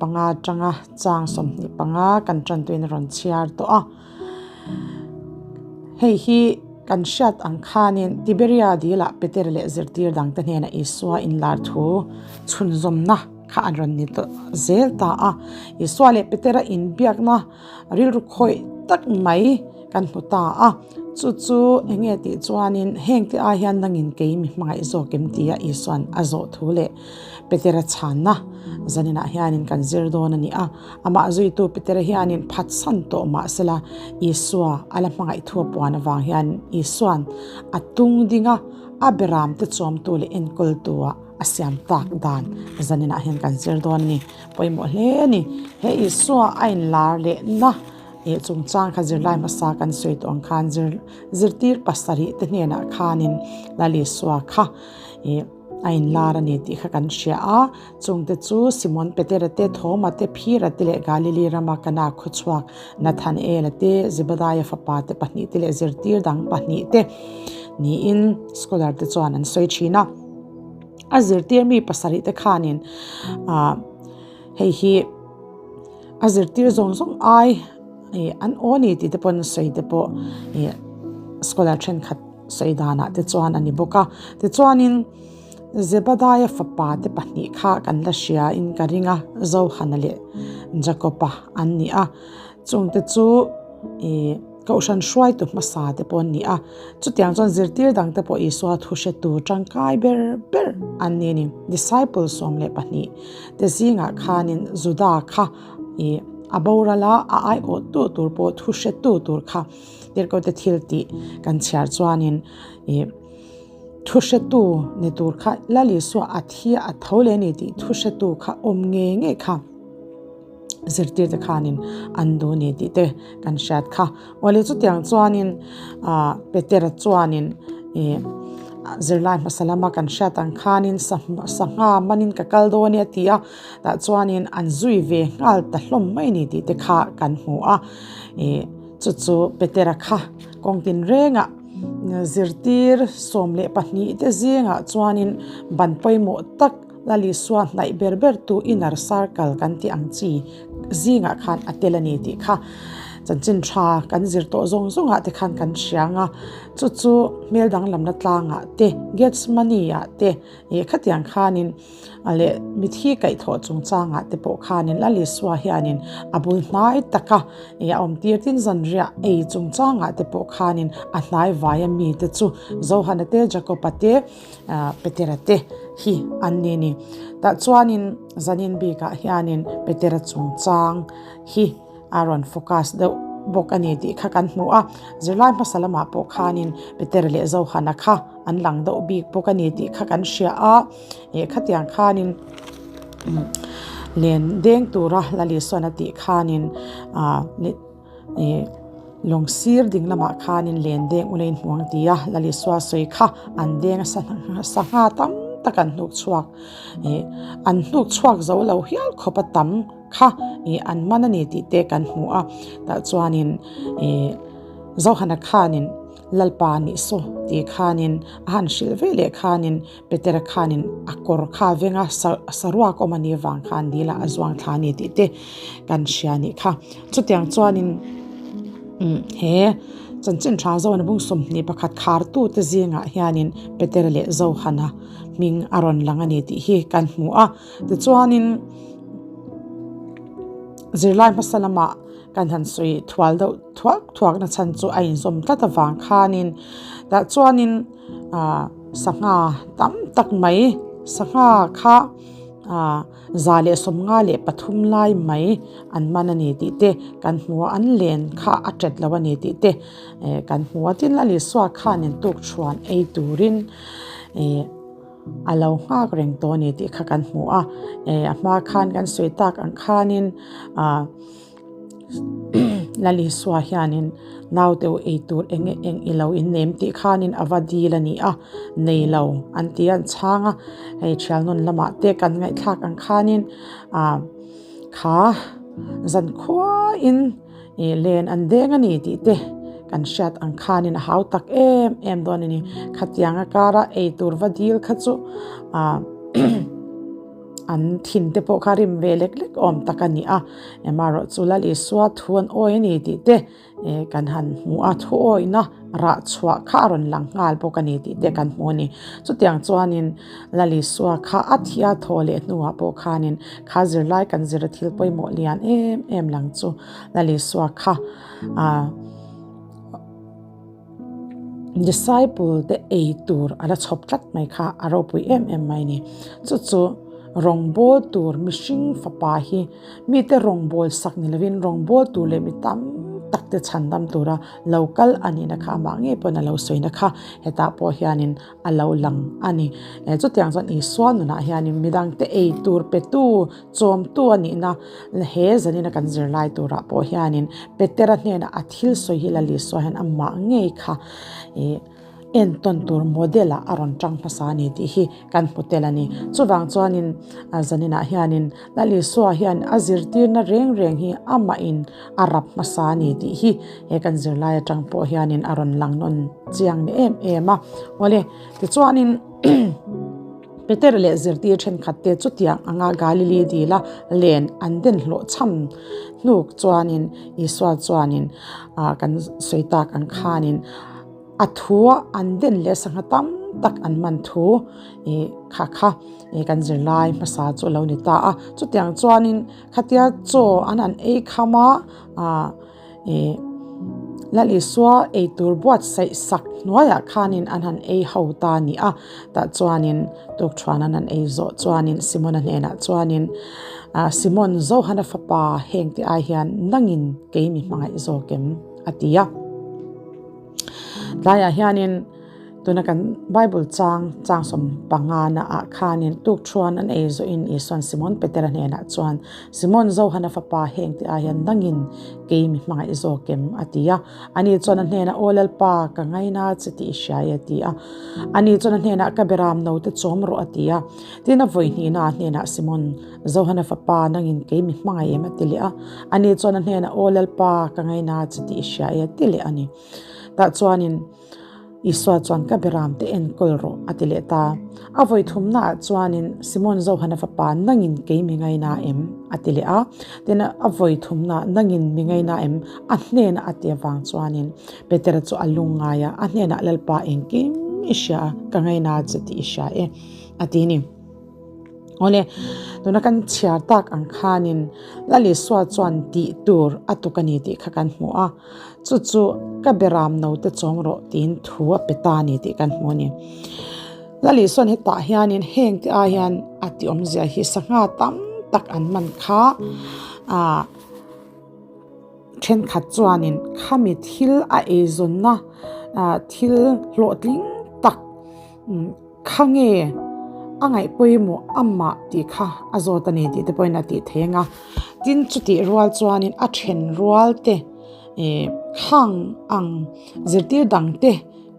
panga atanga chang 25 kan tantuin a rawn chhiar tawh a. Hei hi kan hriat ang khanin Tiberia dilah Peter leh zirtir dangte hnenah Isua inlar thu chhunzawmna kha an rawn ni tawh zel ta a. Isua leh Petera inbiakna rilru khawih tak mai kan hmu ta a. Chu chu eng nge tih chuanin hengte ai hian nangin kei mi hmangaih zawk em tia Isua'n a zawh thu leh Petera chhanna zaninah hianin kan zir dawn a ni a. Amah zuitu Petera hianin phatsan tawh mah sela Isua a la hmangaih thu a puan avang hian Isua'n a tung ding a, a beramte chawmtu leh enkawltua a siam tak dan zaninah hian kan zir dawn a ni. Pawimawh hle a ni. He Isua a inlar lehna eh chungchang kha zirlai hmasa kan sawi tawh ang khan zir zirtir pasarih te hnenah khanin Lal Isua kha ih a inlar a ni tih kha kan hria a, chungte chu Simon Petera te, Thoma te, Phira te leh Galili rama Kana khawchhuak Nathanaela te, Zebediah fapa te pahnih te leh zirtir dang pahnih te niin scholar te chuan an sawi thin a. A zirtir mi pasarih te khanin ah hei hi a zirtir zawng zawng ai ih an aw a ni tih te pawh an sawi te pawh ih scholar thenkhat sawi danah te chuan a ni bawk a. Tichuanin Zebediah fapa te pahnih kha kan la hria in ka ring a, Johana leh Jakob-a an ni a. Chungte chu ih kohhran hruaitu hmasa te pawh an ni a. Chutiang chuan zirtir dang te pawh Isua thu hretu tangkai ber ber an ni a ni. Disciple 12 te zingah khanin Juda kha ih a boral a, a aiawhtu tur pawh thu hretu tur kha Tirhkohte thil tih kan chhiar chuanin ih thu hretu ni tur kha Lal Isua a thi a tho leh a ni tih thu hretu kha awm nge nge kha zirtir te khanin an duh a ni tih te kan hriat kha. Awle chutiang chuanin ah Petera chuanin ih zirlai hmasa lama kan hriat ang khanin sangha manin ka kal dawn e a ti a, tah chuanin an zui ve nghal ta hlawm mai a ni tih te kha kan hmu a ih. Chu chu Petera kha kawng tinrengah zirtir 12 te zingah chuanin ban pawimawh tak Lal Isua hnaih ber ber tu inner circle kan tih ang chi zingah khan a tel a ni tih kha chanchin tha kan zir tawh zawng zawngah te khan kan hria ang a. Chu chu hmel danglamna tlangah te Gethsemane ah te ih khatiang khanin A leh mithi kaihthawh chungchangah te pawh khanin Lal Isua hianin a bul hnai taka ih a awmtir tin zanriah ei chungchangah te pawh khanin a hnai vaia mite chu Johana te, Jakoba te, Petera te hi an ni a ni. Tah chuanin zanin bikah hianin Petera chungchang hi a rawn focus deuh bawk a ni tih kha kan hmu a, zirlai hmasa lamah pawh khanin Petera leh Johana kha an lang deuh bik bawk a ni tih kha kan hria a, ih khatiang khanin len deng tura Lal Isuan a tih khanin ah ih lawng sir ding lamah khanin len deng ula in hmu ang ti a, Lal Isua sawi kha an deng a sangha tam tak an hnuk chhuak ih an hnuk chhuak zo lo hial khawp a tam. Kha ih an man a ni tih te kan hmu a, tah chuanin ih Johana khanin Lalpa nih saw tih khanin a han hrilh ve leh khanin Petera khanin a kawr kha a veng a, saruak awm a nih avang khan dil ah a zuang thla a ni tih te kan hria a nih kha. Chutiang chuanin he chanchin tha Johana bung 21 khartu te zingah hianin Petera leh Johana hming a rawn lang a ni tih hi kan hmu a. Tichuanin zirlai hmasa lamah kan han sawi thual deuh thuak thuak na chhan chu a inzawm tlat avang khanin tah chuanin ah sangha tam tak mai sangha kha ah 153 lai mai an man a ni tih te kan hmu a an len kha a tet lo a ni tih te eh kan hmu a tin Lal Isua khanin tukṭhuan ei turin eh. A lo nghak reng tawh a ni tih kha kan hmu a, eh a hma khan kan sawi tak ang khanin ah Lal Isua hianin naute u ei tur eng eng i lo in nem tih khanin a va dil a ni a, nei lo an ti a an chhang a, hei thial nawn lamah te kan ngaihthlak ang khanin ah kha zankhuain. Ih len an deng a ni tih te kan hriat ang khanin a hau tak em em dawn a ni. Khatiang a kara ei tur va dil kha chu ah An thin te pawh kha rim ve lek lek awm tak a ni a, amaherawh chu Lal Isua thu an awi a ni tih te kan han hmu a, thu awihna rah chhuah kha a rawn lang nghal bawk a ni tih te kan hmu a ni. Chutiang chuanin Lal Isua kha a thih a thaw leh hnuah pawh khanin kha zirlai kan zir a thil pawimawh lian em em lang chu Lal Isua kha ah Disciple te ei tur a la chhawp tlat mai kha a ropui em em mai a ni. Chu chu rawngbâwl tur mihring fapa hi mite rawngbâwl sak ni lovin rawngbâwl tur leh mi tam tak te chhandam tura lo kal a nihna kha amah ngei pawhin a lo sawina kha hetah pawh hianin a lo lang a ni. Chutiang chuan Isua nunah hianin midangte ei tur petu Chawmtu a nihna he zanina kan zirlai turah pawh hianin Petera hnenah a thil sawi hi Lal Isua hian amah ngei kha ih entawn tur model ah a rawn tang hmasa a ni tih hi kan hmu tel a ni. Chuvang chuanin zaninah hianin Lal Isua hian a zirtirna reng reng hi amahin a rap hmasa a ni tih hi he kan zirlai atang pawh hianin a rawn lang nawn chiang ni em em a. Awle tichuanin. Peter leh zirtir thenkhatte chutiang anga Galili dila len an den hlawh chham hnuk chuanin Isua chuanin kan sawi tak ang khanin a thua an den leh sangha tam tak an man thu ih kha kha ih kan zirlai hmasa chu a lo ni ta a. Chutiang chuanin khatia chaw an han ei kham a ah. Ih Lal Isua eitur buatsaih sak hnuaiah khanin an han ei ho ta a ni a, tah chuanin tukṭhuan an han ei zawh chuanin Simona hnenah chuanin ah Simon Johana fapa heng te ai hian nangin kei mi hmangaih zawk em? a ti a. Tlaiah hianin Tuna kan Bible chang chang sawmpangana ah khanin tukṭhuan an ei zawhin Isuan Simon Petera hnenah chuan, Simon Johana fapa heng tih ah hian dangin kei mi hmangaih zawk em? a ti a. Ani chuan a hnenah, Aw Lalpa, ka ngaina che tih i hria e a ti a. Ani chuan a hnenah, Ka beram note chawm rawh a ti a. Tin a vawi hnihna a hnenah, Simon Johana fapa nangin kei mi hmangaih em? a ti leh a. Ani chuan a hnenah, Aw Lalpa, ka ngaina che tih i hria e a ti leh a ni. Tah chuanin. Isua chuan ka beram te enkawl rawh a ti leh ta. A vawi thumnaah chuanin Simon Johana fapa nangin kei mi ngaina em? a ti leh a. Tin a vawi thumnaah nangin mi ngaina em? a hnenah a ti avang chuanin Petera chu a lungngai a, a hnenah Lalpa engkim i hria a, ka ngaina che tih i hria e a ti ni. Awle, tuna kan chhiar tak ang khanin Lal Isua chuan tih tur a tuk a ni tih kha kan hmu a. Chu chu ka beram note chawm rawh tiin thu a pe ta a ni tih kan hmu a ni. Lal Isuan hetah hianin heng te ai hian a ti awmzia hi sangha tam tak an man kha ah thenkhat chuanin khami thil a eizawnna ah thil hlawhtling tak Kha nge a ngaih pawimawh amah tih kha a zawt a ni tih te pawhin a tih thei ang a, tin chutih rual chuanin a then rual te ih khang ang zirtir dang te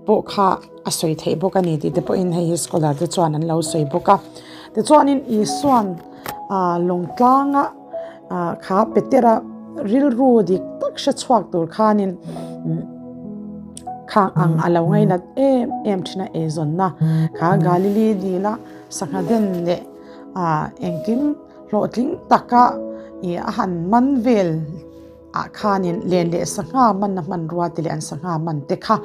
pawh kha a sawi theih bawk a ni tih te pawhin hei hi scholar te chuan an lo sawi bawk a. Tichuanin Isua'n ah lawngtlanga ah kha Petera rilru dik tak hre chhuak tur khanin Khang ang a lo ngainat em em thin a eizawnna kha Galili dila sangha den leh ah engkim hlawhtling taka ih a han man vel ah khanin len leh sangha manna hmanrua te leh an sangha man te kha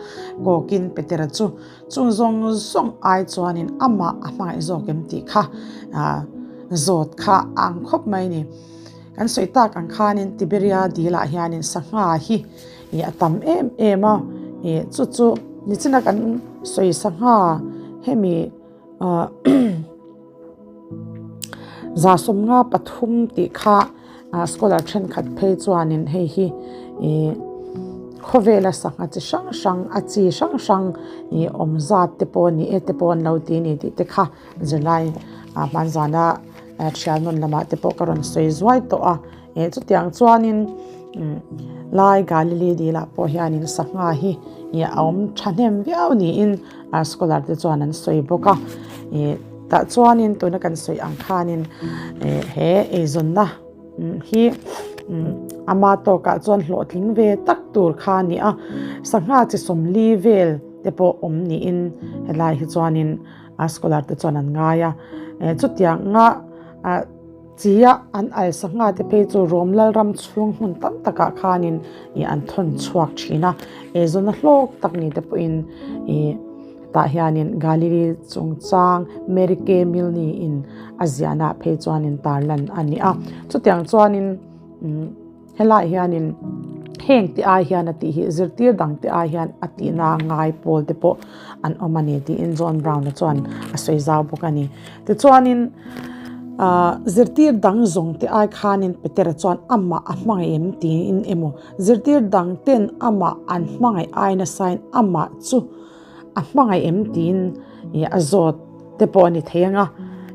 kawkin Petera chu chung zawng zawng ai chuanin amah a hmangaih zawk em tih kha ah zawt kha a ang khawp mai a ni. Kan sawi tak ang khanin Tiberia dilah hianin sangha hi ih a tam em em a ih chu chu nichina kan sawi sangha hemi ah zasawmnga pathum tih kha ah scholar thenkhat phei chuanin hei hi ih khawvela sangha chi hrang hrang a chi hrang hrang ih awm zat te pawh ni e te pawh an lo ti a ni tih te kha zirlai ah hmanzana thian nawn lamah te pawh ka rawn sawi zuai tawh a. Eh chutiang chuanin lai Galili dilah pawh hianin sangha hi ih a awm thahnem viau niin a scholar te chuan an sawi bawk a ih tah chuanin tuna kan sawi ang khanin eh he eizawnna hi ama tawkah chuan hlawhtling ve tak tur kha a ni a sangha chi sawmli vel te pawh awm niin helai hi chuanin a scholar te chuan an ngai a eh chutianga. Chia an al sangha te phei chu Rom Lalram chhung hmun tam takah khanin ih an thawn chhuak thin a, eizawnna hlawk tak ni te pawhin ih tah hianin Galili chungchang Mary Kay Milne in a ziahna ah phei chuanin tarlan a ni a, chutiang chuanin umm. Helaiah hianin heng te ai hian a tih hi zirtir dang te ai hian a tihna ngai pawl te pawh an awm a ni tiin John Brown-a chuan a sawi zau bawk a ni. Tichuanin ahh zirtir dang zawng te ai khanin Petera chuan amah a hmangaih em tiin emaw zirtir dang ten amah an hmangaih ai nasain amah chu A hmangaih em tiin ih a zawt te pawh a ni thei ang a,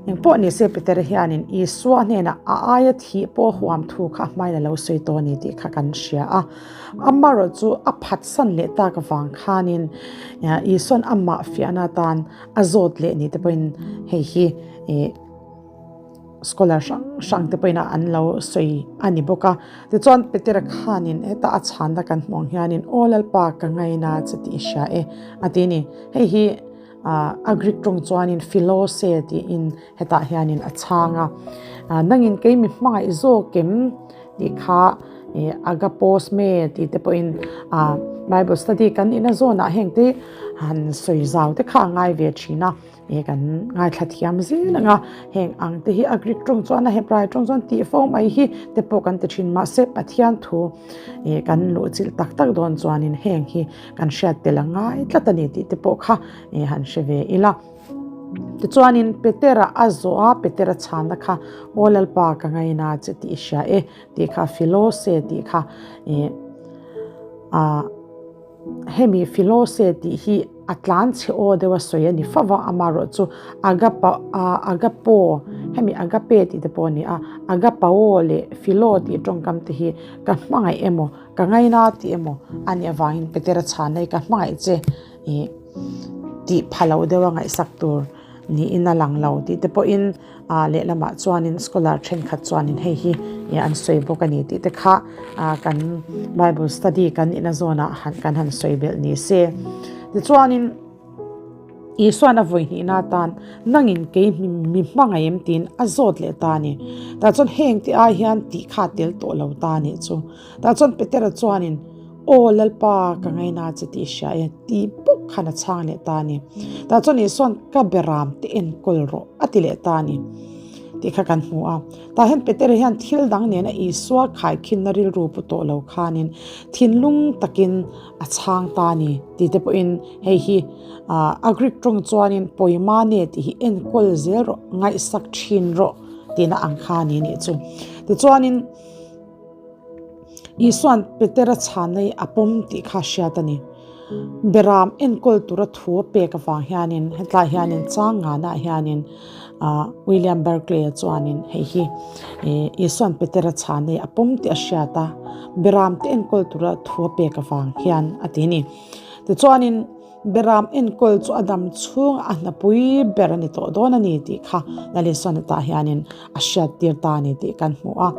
engpawh ni se Peter hianin Isua hnenah a aia thih pawh huam thu kha a hmain a lo sawi tawh a ni tih kha kan hria a. Amaherawh chu a phatsan leh tak avang khanin Isua'n amah fiahna atan a zawt leh ni te pawhin hei hi ih Scholar hrang hrang te pawhin an lo sawi a ni bawk a. Tichuan Petera khanin heta a chhanna kan hmuh ang hianin Aw Lalpa ka ngaina che tih i hria e a ti a ni. Hei hi a Greek tawng chuanin philose tiin hetah hianin a chhang a. Nangin kei mi hmangaih zawk em tih kha agapos me tih te pawhin Bible study kan nihna zawnah heng te han sawi zau te kha a ngai ve thin a. He kan ngaithla thiam zel ang a, heng ang te hi a Greek tawng chuan a Hebrai tawng chuan tih fo mai hi te pawh kan ti thin mahse Pathian thu ih kan luhchilh tak tak dawn chuanin heng hi kan hriat tel a ngai tlat a ni tih te pawh kha ih han hre ve ila. Tichuanin Petera a zawh a, Petera chhanna kha Aw Lalpa ka ngaina che tih i hria e tih kha Philose tih kha ih ah Hemi Philose tih hi a tlan chhe aw deuh a sawi a ni fo va, amaherawh chu Agapa Agapo, hemi Agape tih te pawh a ni a, Agapao leh Philo tih tawngkam te hi ka hmangaih emaw, ka ngaina tih emaw a nih avangin Petera chhanna hi ka hmangaih che ih tih pha lo deuh a ngaihsak tur niin a lang lo tih te pawhin ah lehlamah chuanin scholar thenkhat chuanin hei hi ih an sawi bawk a ni tih te kha ah kan bible study kan nihna zawnah han kan han sawi belh ni se tichuanin Isuan a vawi hnihna atan nangin kei mi hmangaih em tiin a zawt leh ta a ni tah chuan heng te ai hian tih kha a tel tawh lo ta a nih chu tah chuan Petera chuanin Aw Lalpa ka ngaina che tih hria e tih bawk khan a chhang leh ta a ni. Tah chuan Isua'n ka beram te enkawl rawh a ti leh ta a ni tih kha kan hmu a. Tah hian Petera hian thil dang nena Isua khaikhinna rilru pu tawh lo khanin thinlung takin a chhang ta a ni tih te pawhin hei hi a Greek tawng chuanin poimane tih hi enkawl zel rawh, ngaihsak thin rawh tihna ang kha a ni nih chu. Tichuanin. Isua'n Petera chhanna hi a pawm tih kha a hriat a ni. Beram enkawl tura thu a pek avang hianin hetlai hianin chang nganah hianin ah William Barclay-a chuanin hei hi ih Isua'n Petera chhanna hi a pawm tih a hriat a, Beram te enkawl tura thu a pek avang hian a ti a ni. Tichuanin. Beram enkawl chu a dam chhung a hnapui ber a ni tawh dawn a ni tih kha Lalisona tah hianin a hriattir ta a ni tih kan hmu a.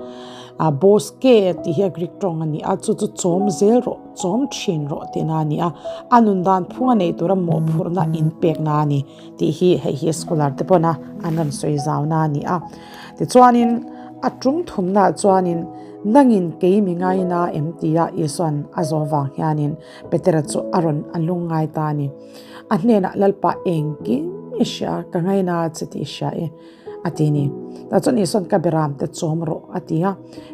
Boske tih hi a Greek tawng a ni a, chu chu chawm zel rawh, chawm thin rawh tihna a ni a. A nun dan phunga nei tura mawhphurhna inpekna a ni tih hi hei hi scholar te pawna an rawn sawi zauna a ni a. Tichuanin a tum thumnaah chuanin nangin kei mi ngaina em tia Isua'n a zawh vang hianin Petera chu a rawn a lung ngai ta a ni. A hnenah Lalpa engkim i hria, ka ngaina che tih i hria e, a ti ni. Tah chuan Isua'n ka beram te chawm rawh a ti a.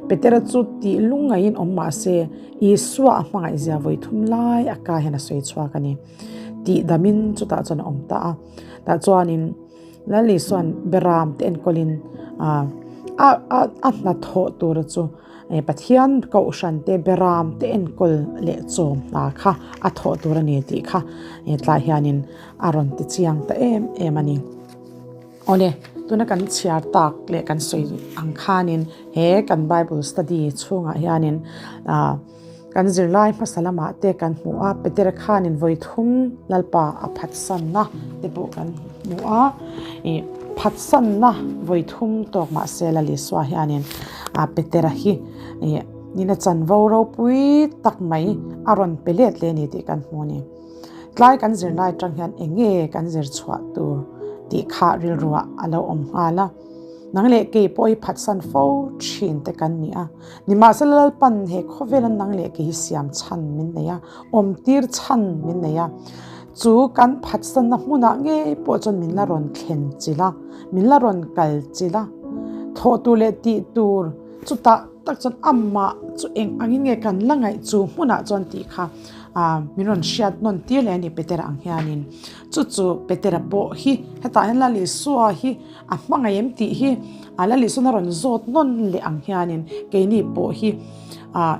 Petera chu tih lungngaiin awm mah se, Isua a hmangaih zia vawi thum lai a ka hian a sawi chhuak a ni. Tih damin chutah chuan a awm ta a. Tah chuanin Lal Isua'n beram te enkawlin a a hnathawh tura chu Pathian kohhran te beram te enkawl leh chawm hna kha a thawh tur a ni tih kha tlai hianin a rawn ti chiang ta em em a ni. Awle, tuna kan chhiar tak leh kan sawi ang khanin he kan Bible study chhungah hianin ah kan zirlai hmasa lamah te kan hmu a, Petera khanin vawi thum Lalpa a phatsanna te pawh kan hmu a, ih phatsanna vawi thum tawk mahse Lal Isua hianin ah Petera hi ih nina chanvo ropui tak mai a rawn pe let leh a ni tih kan hmu a ni. Tlai kan zirlai atang hian eng nge kan zir chhuah tur tih kha rilruah a lo awm nghal a. Nang leh kei pawh hi phatsan fo thin te kan ni a. Nimahsela Lalpan he khawvela nang leh kei hi siam chhan min nei a, awm tir chhan min nei a. Chu kan phatsanna hmunah ngei pawh chuan min la rawn thlen chilh a, min la rawn kal chilh a. Thawh tur leh tih tur chutah tak chuan amah chu eng angin nge kan la ngaih chu hmunah chuan tih kha min rawn hriat nawn tir leh a ni Petera ang hianin. Chu chu Petera pawh hi hetah hian Lal Isua hi a hmangaih em tih hi a Lal Isuan a rawn zawt nawn leh ang hianin keini pawh hi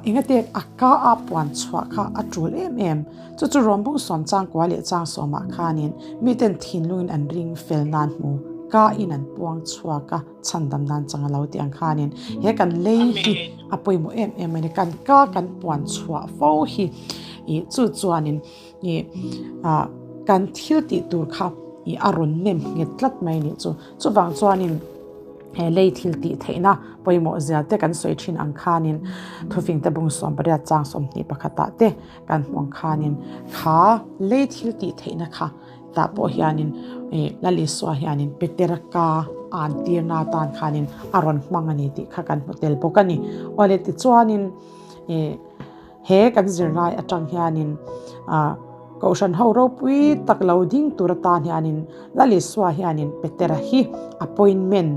engate a ka a puan chhuah kha a tul em em. Chu chu Rawmbung sawm changkua leh chang sawmah khanin miten thinlungin an ring fel nan hmu ka in an puang chhuak a chhandam nan chang a lo tih ang khanin he kan lei hi a pawimawh em em a ni. Kan ka kan puan chhuah fo hi ih chu chuanin Ih ah kan thil tih tur kha ih a rawn nem nghet tlat mai nih chu. Chuvang chuanin he lei thil tih theihna pawimawh zia te kan sawi thin ang khanin thufing te bung 18 chang 21 ah te kan hmuh ang khanin kha lei thil tih theihna kha tah pawh hianin ih Lal Isua hianin Petera ka an tirna atan khanin a rawn hmang a ni tih kha kan hmu tel bawk a ni. Awle tichuanin ih. He kan zirlai atang hianin Kohhran ho ropui tak lo ding tur atan hianin Lal Isua hianin Petera hi appointment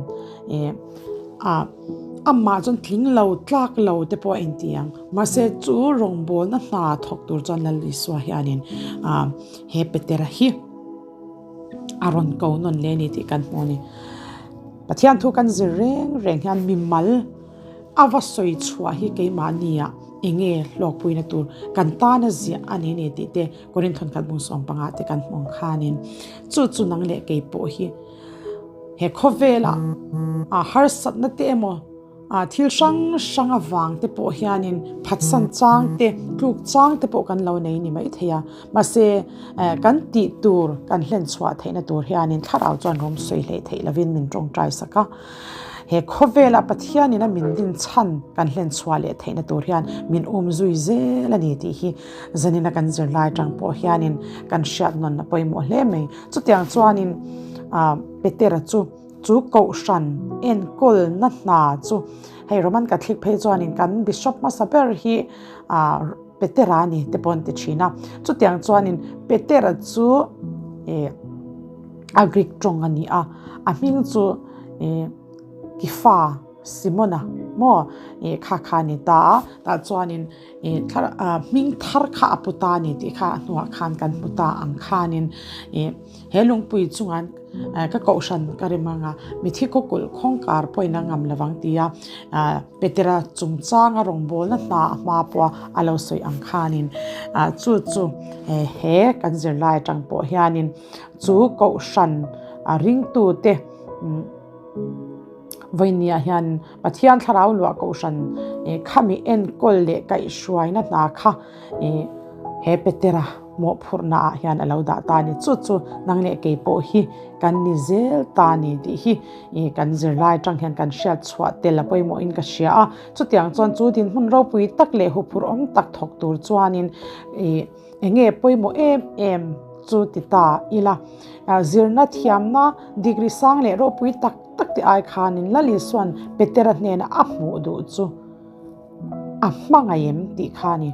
amah chuan tling lo tlak lo te pawh a inti ang. Mahse chu rawngbawlna hna thawk tur chuan Lal Isua hianin he Petera hi a rawn ko nawn leh a ni tih kan hmu a ni. Pathian thu kan zir reng reng hian mimal A va sawi chhuah hi keimahnia enge hlawkpuina tur kan tana ziah a ni ni tih te Korin thawnkhat bung 15 te kan hmu ang khanin chu chu nang leh kei pawh hi he khawvela a harsatna te emaw a thil hrang hrang avang te pawh hianin phatsan chang te tluk chang te pawh kan lo nei ni mai thei a mahse kan tih tur kan hlen chhuah theihna tur hianin thlarau chuan rawng sawi hleih theih lovin min tawngtai sak a. He khawvela Pathianin a min din chhan kan hlen chhuah leh theihna tur hian min um zui zel a ni tih hi zanina kan zirlai atang pawh hianin kan hriat nawn a pawimawh hle mai. Chutiang chuanin Petera chu chu kohhran enkawlna hna chu hei Roman Catholic phei chuanin kan Bishop hmasa ber hi Petera a ni te pawh an ti thin a. Chutiang chuanin Petera chu ih a Greek tawng a ni a, a hming chu ih Kifa Simona maw ih kha kha a ni ta a, tah chuanin ih thlar ah hming thar kha a pu ta a ni tih kha a hnuah khan kan hmu ta ang khanin ih he lungpui chunga ka kohhran ka rem anga mithi khaw kulh khawngkar pawhin a ngam lovang tia Petera chungchanga rawngbawlna hna a hma pawha a lo sawi ang khanin chu chu he kan zirlai atang pawh hianin chu kohhran ringtute Vawinia hian Pathian thlarau luah kohhran khami enkawl leh kaihhruaina hna kha he Petera mawhphurhna ah hian a lo dah ta a ni. Chu chu nang leh kei pawh hi kan ni zel ta a ni tih hi kan zirlai atang hian kan hriat chhuah tel a pawimawhin ka hria a. Chutiang chuan chu dinhmun ropui tak leh huphurh awm tak thawk tur chuanin Eng nge pawimawh em em chu ti ta ila, zirna thiamna degree sang leh ropui tak tak te ai khanin Lal Isua'n Petera hnena a hmuh duh chu a hmangaih em tih kha a ni.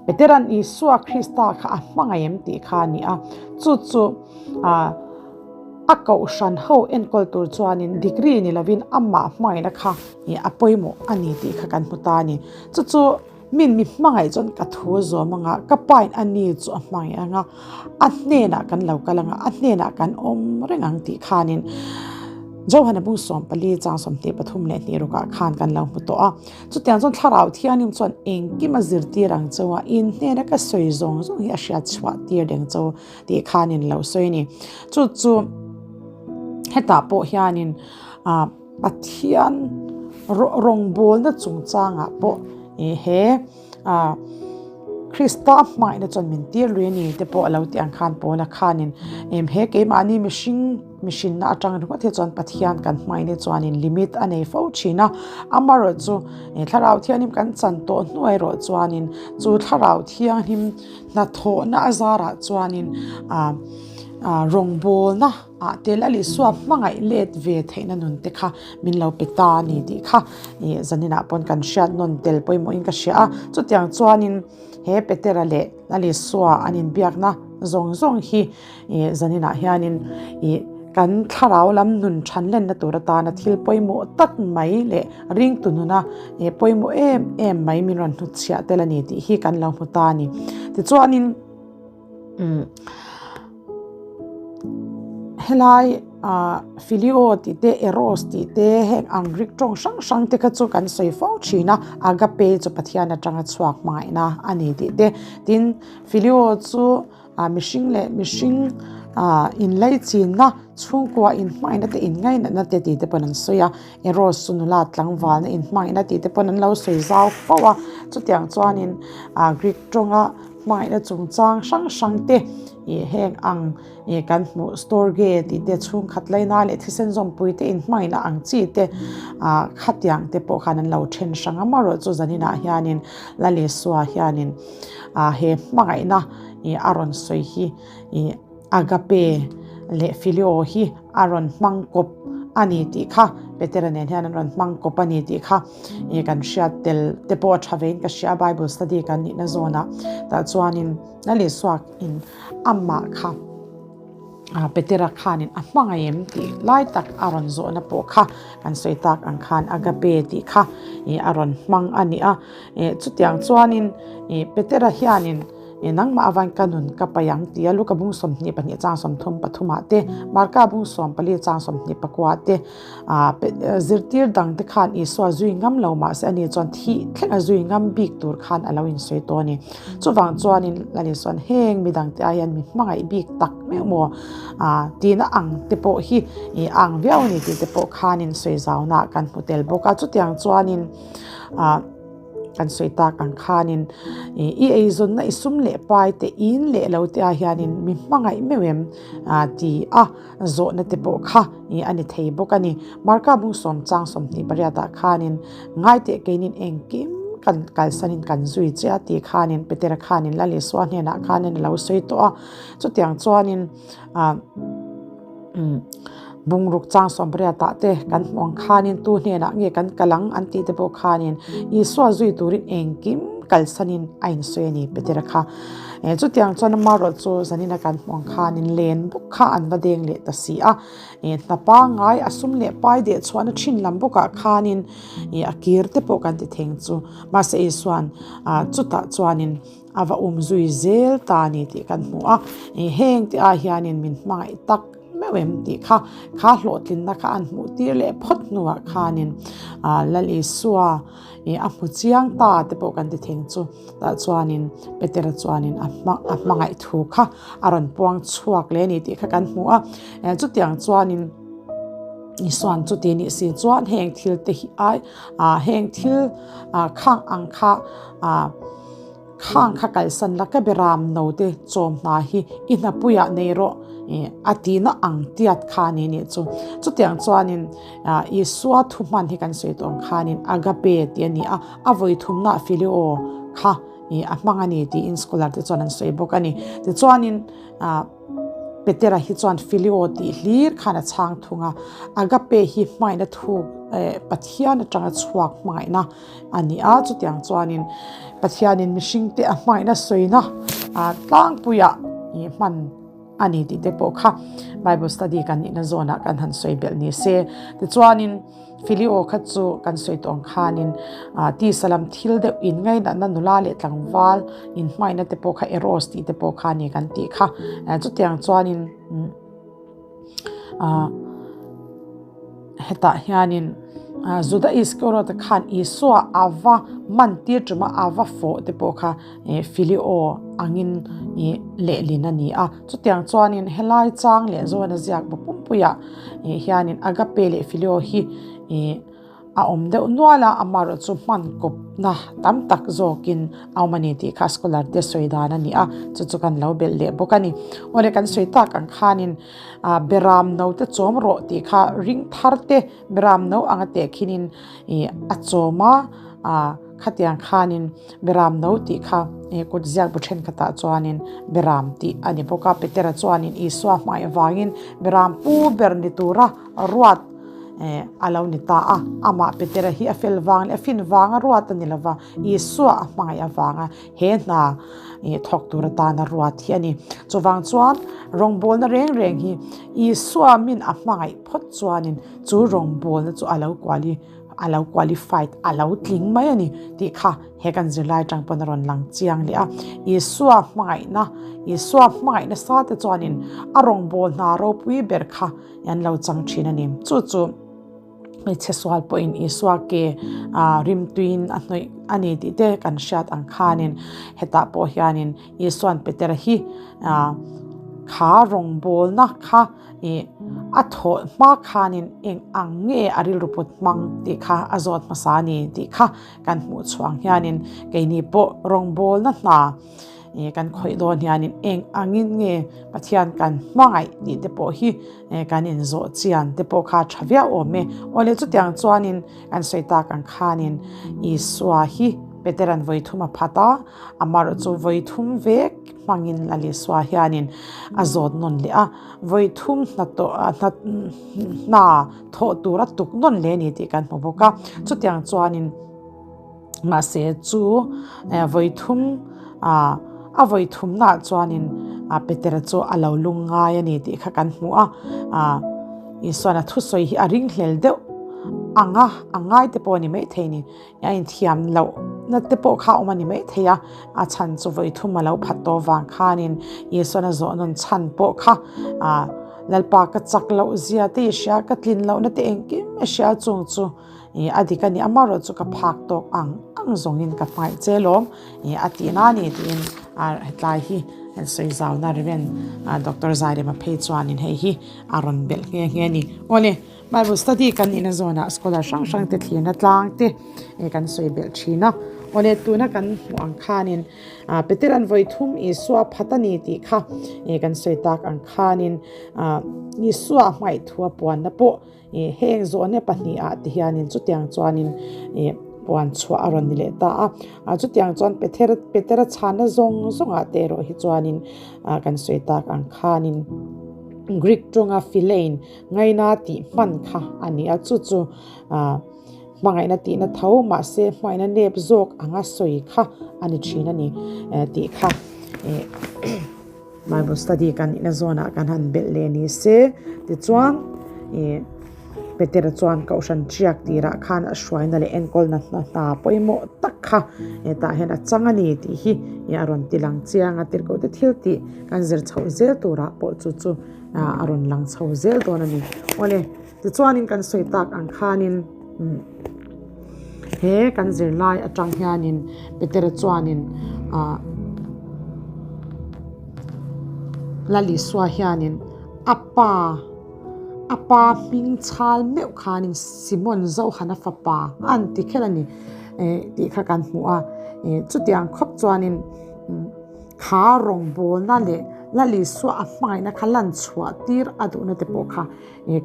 Petera'n Isua Krista kha a hmangaih em tih kha a ni a, chu chu a kohhran ho enkawl tur chuanin degree ni lovin amah hmangaihna kha a pawimawh a ni tih kha kan hmu ta a ni. Chu chu. Min mi hmangaih chuan ka thu a zawm anga, ka pain a ni chu a hmangaih anga, a hnenah kan lo kal anga, a hnenah kan awm reng ang tih khanin Johana bung 14 chang 23 leh hnih rukah khan kan lo hmu tawh a. Chutiang chuan Thlarau Thianghlim chuan engkim a zirtir ang cheu a, in hnena ka sawi zawng zawng hi a hriat chhuah tir deng cheu tih khanin lo sawi a ni. Chu chu hetah pawh hianin ah. Pathian rawngbawlna chungchangah pawh he Krista hmangaihna chuan min tir lui a ni te pawh a lo tih ang khan Paula khanin he keimahni mihring mihrinna atang ringawt hi chuan Pathian kan hmangaihna chuanin limit a nei fo thin a, amaherawhchu Thlarau Thianghlim kan chan tawh hnuai erawh chuanin chu Thlarau Thianghlim hnathawhna a zarah chuanin. rawngbawlna ah te Lal Isua hmangaih let ve theihna nun te kha min lo pe ta a ni tih kha zaninah pawn kan hriat nawn tel pawimawhin ka hria a. Chutiang chuanin he Petera leh Lal Isua an inbiakna zawng zawng hi zaninah hianin kan thlarau lam nun than lenna tur atana thil pawimawh tak mai leh ringtu nuna pawimawh em em mai min rawn hnutchhiah tel a ni tih hi kan lo hmu ta a ni. Tichuanin helai Phileo tih te Eros tih te heng ang Greek tawng hrang hrang te kha chu kan sawi fo thin a, Agape chu Pathian atanga chhuak hmangaihna a ni tih te, tin Phileo chu. Mihring leh mihring inlaichinna chhungkua inhmangaihna te inngainatna te tih te pawn an sawi a, Eros chu nula tlangvalna inhmangaihna tih te pawn an lo sawi zau fo a, chutiang chuanin Greek tawnga hmangaihna chungchang hrang hrang te ih heng ang ih kan hmuh storge tih te chhungkhat laina leh thisen zawmpui te inhmangaihna ang chi te ah khatiang te pawh khan an lo then hrang a, amaherawhchu zaninah hianin Lalisua hianin ah he hmangaihna ih a rawn sawi hi ih agape leh phileo hi a rawn hmang kawp a ni tih kha Petera nen hian an rawn hmang kawp a ni tih kha ih kan hriat tel te pawh a tha vein ka hria bible study kan nihna zawnah tah chuanin Lal Isua in amah kha Petera khanin a hmangaih em tih lai tak a rawn zawhna pawh kha kan sawi tak ang khan agape tih kha ih a rawn hmang a ni a chutiang chuanin ih Petera hianin ih nangmah avan ka nun ka paih ang tia Luka bung 22 chang 33 ah te Marka bung 14 chang 24 te ah zirtir dang te khan Isua zui ngam lo mahse ani chuan thih thleng a zui ngam bik tur khan a lo insawi tawh a ni. Chuvang chuanin Lal Isua'n heng midang te aiin mi hmangaih bik tak meuh maw ah tihna ang te pawh hi ih a ang viau a ni tih te pawh khanin sawi zauna kan hmu tel bawk a. Chutiang chuanin ah kan sawi tak ang khanin ih i eizawnna i sum leh pai te in leh lo te ah hianin mi hmangaih meuh em ah ti a. Zawhna te pawh kha ih a ni thei bawk a ni. Marka bung sawm chang 28 ah khanin ngaiteh keinin engkim kan kalsanin kan zui che a tih khanin Petera khanin Lal Isua hnenah khanin a lo sawi tawh a. Chutiang chuanin ah umm bungruk chang 80 ah te kan hmuh ang khanin tu hnenah nge kan kal ang an tih te pawh khanin Isua zui turin engkim kalsanin a insawi a ni Petera kha. Chutiang chuan amaherawh chu zanina kan hmuh ang khanin len bawk kha an va deng leh ta si a, hna pangngai a sum leh pai deh chhuahna thin lam bawkah khanin a kir te pawh kan ti theng chu. Mahse Isua'n chutah chuanin a va um zui zel ta a ni tih kan hmu a, heng te ah hianin min hmangaih tak meuh em tih kha kha hlawhtlinna kha an hmuh tir leh phawt hnuah khanin Lal Isua Ih a hmu chiang ta te pawh kan ti theng chu tah chuanin Petera chuanin a hma a hmangaih thu kha a rawn puang chhuak leh a ni tih kha kan hmu a eh chutiang chuanin Isuan chuti nih si chuan heng thil te hi ai ah heng thil ah khang ang kha ah Khang kha kalsan la ka beram no te chawm hna hi i hnapuiah nei rawh a tihna ang tiat kha a ni nih chu. Chutiang chuanin Isua thu hman hi kan sawi tawh ang khanin agape tih a ni a, a vawi thumnaah phileo kha a hmang a ni tiin scholar te chuan an sawi bawk a ni. Tichuanin Petera hi chuan phileo tih hlir khan a chhang thung a, agape hi hmangaihna thuk Pathian atanga chhuak hmangaihna a ni a, chutiang chuanin Pathianin mihringte a hmangaihna sawina tlangpuiah ih hman a ni tih te pawh kha Bible study kan nihna zawnah kan han sawi belh ni se. Tichuanin Phileo kha chu kan sawi tawh ang khanin tisa lam thil deuh in ngainatna nula leh tlangval in hmangaihna te pawh kha eros tih te pawh kha a ni kan tih kha. Chutiang chuanin Hetah hianin Juda Iskariot khan Isua a va man tir ṭum a, a va fawh te pawh kha Phileo angin lehlin a ni a. Chutiang chuanin helai chang leh Johana ziak bu pumpuiah hianin Agape leh Phileo hi A awm deuh nual a, amaherawh chu hman kawpna tam tak zawkin a awm a ni tih kha scholar te sawi dan a ni a, chu chu kan lo belh leh bawk a ni. Awle kan sawi tak ang khanin ah beram no te chawm rawh tih kha ring thar te beram no anga teh khinin ih a chawm a, ah. Khatiang khanin Beram no tih kha kut ziak bu thenkhatah chuanin Beram tih a ni bawk a. Petera chuanin Isua hmai avangin Beram pu ber ni tura ruat a lo ni ta a. Amah Petera hi a fel vang leh a fin vanga ruat a ni lo va, Isua a hmangaih avanga he hna thawk tur atana ruat hi a ni. Chuvang chuan rawngbawlna reng reng hi Isua min a hmangaih phawt chuanin chu rawngbawlna chu a lo kuali a lo qualified, a lo tling mai a ni tih kha he kan zirlai atang pawn a rawn lang chiang leh a. Isua hmangaihna, Isua hmangaihna sa te chuanin a rawngbâwl hna ropui ber kha an lo chang thin a ni. Chu chu hmeichhe sual pawhin Isua ke rimtuiin a hnawih a ni tih te kan hriat ang khanin hetah pawh hianin Isua'n Petera hi kha rawngbâwlna kha Ih, a thawh hma khanin eng ang nge a rilru put hmang tih kha a zawt hmasa a ni tih kha kan hmuh chhuang hianin keini pawh rawngbawlna hna ih kan khawih dawn hianin eng angin nge Pathian kan hmangaih tih te pawh hi kan inzawh chian te pawh kha tha viau awm e. Awle chutiang chuanin kan sawi tak ang khanin Isua hi Petera'n vawi thum a phat a, amaherawh chu vawi thum vek hmangin Lal Isua hianin a zawt nawn leh a, vawi thum hna tawh hna hna thawh tur a tuk nawn leh a ni tih kan hmu bawk a. Chutiang chuanin mahse chu vawi thum ah a vawi thumnaah chuanin Petera chu a lo lung ngai a ni tih kha kan hmu a, ah Isua'n a thusawi hi a ringhlel deuh ang a, a ngai te pawh a ni maithei a ni. A inthiam loh na te pawh kha a awm a ni maithei a, a chhan chu vawi thum a lo phat tawh vang khanin Isuan a zawh nawn chhan pawh kha ah Lalpa ka chak loh zia te i hria, ka tlin loh na te engkim i hria chung chu ih a dik a ni, amaherawh chu ka phak tawk ang ang zawngin ka hmaih che lawm ih a tih na a ni tiin ah hetlai hi an sawi zauna Rev. Doctor Zairema phei chuanin hei hi a rawn belh nghe nghe a ni. Awle. Bible study kan nihna zawnah scholar hrang hrang te thlirna tlang te kan sawi belh thin a. Awle tuna kan hmuh ang khanin Petera'n vawi thum Isua phat a ni tih kha kan sawi tak ang khanin Isua hmaih thu a puanna pawh heng zawhna pahnihah te hianin chutiang chuanin puan chhuah a rawn ni leh ta a. Chutiang chuan Petera chhanna zawng zawngah te erawh hi chuanin kan sawi tak ang khanin Greek tawnga philein Ngaina tih hman kha a ni a, chu chu hmangaihna tihna tho mahse hmangaihna nep zawk anga sawi kha a ni thin a ni tih kha Bible study kan nihna zawnah kan han belh leh ni se. Tichuan Petera chuan Kohhran Ṭiak tirah khan a hruaina leh enkawlna hna pawimawh tak kha hetah hian a chang a ni tih hi a rawn ti lang chiang a, tirhkohte thil tih kan zir chhoh zel turah pawh chu chu a rawn lang chho zel dawn a ni. Awle, tichuanin kan sawi tak ang khanin he kan zirlai atang hianin Petera chuanin ah Lal Isua hianin a pa a pa hming chhal meuh khanin Simon Zohana fapa an ti kher a ni eh tih kha kan hmu a, eh chutiang khawp chuanin. Kha rawngbawlna leh Lal Isua a hmangaihna kha lan chhuah tir a duhna te pawh kha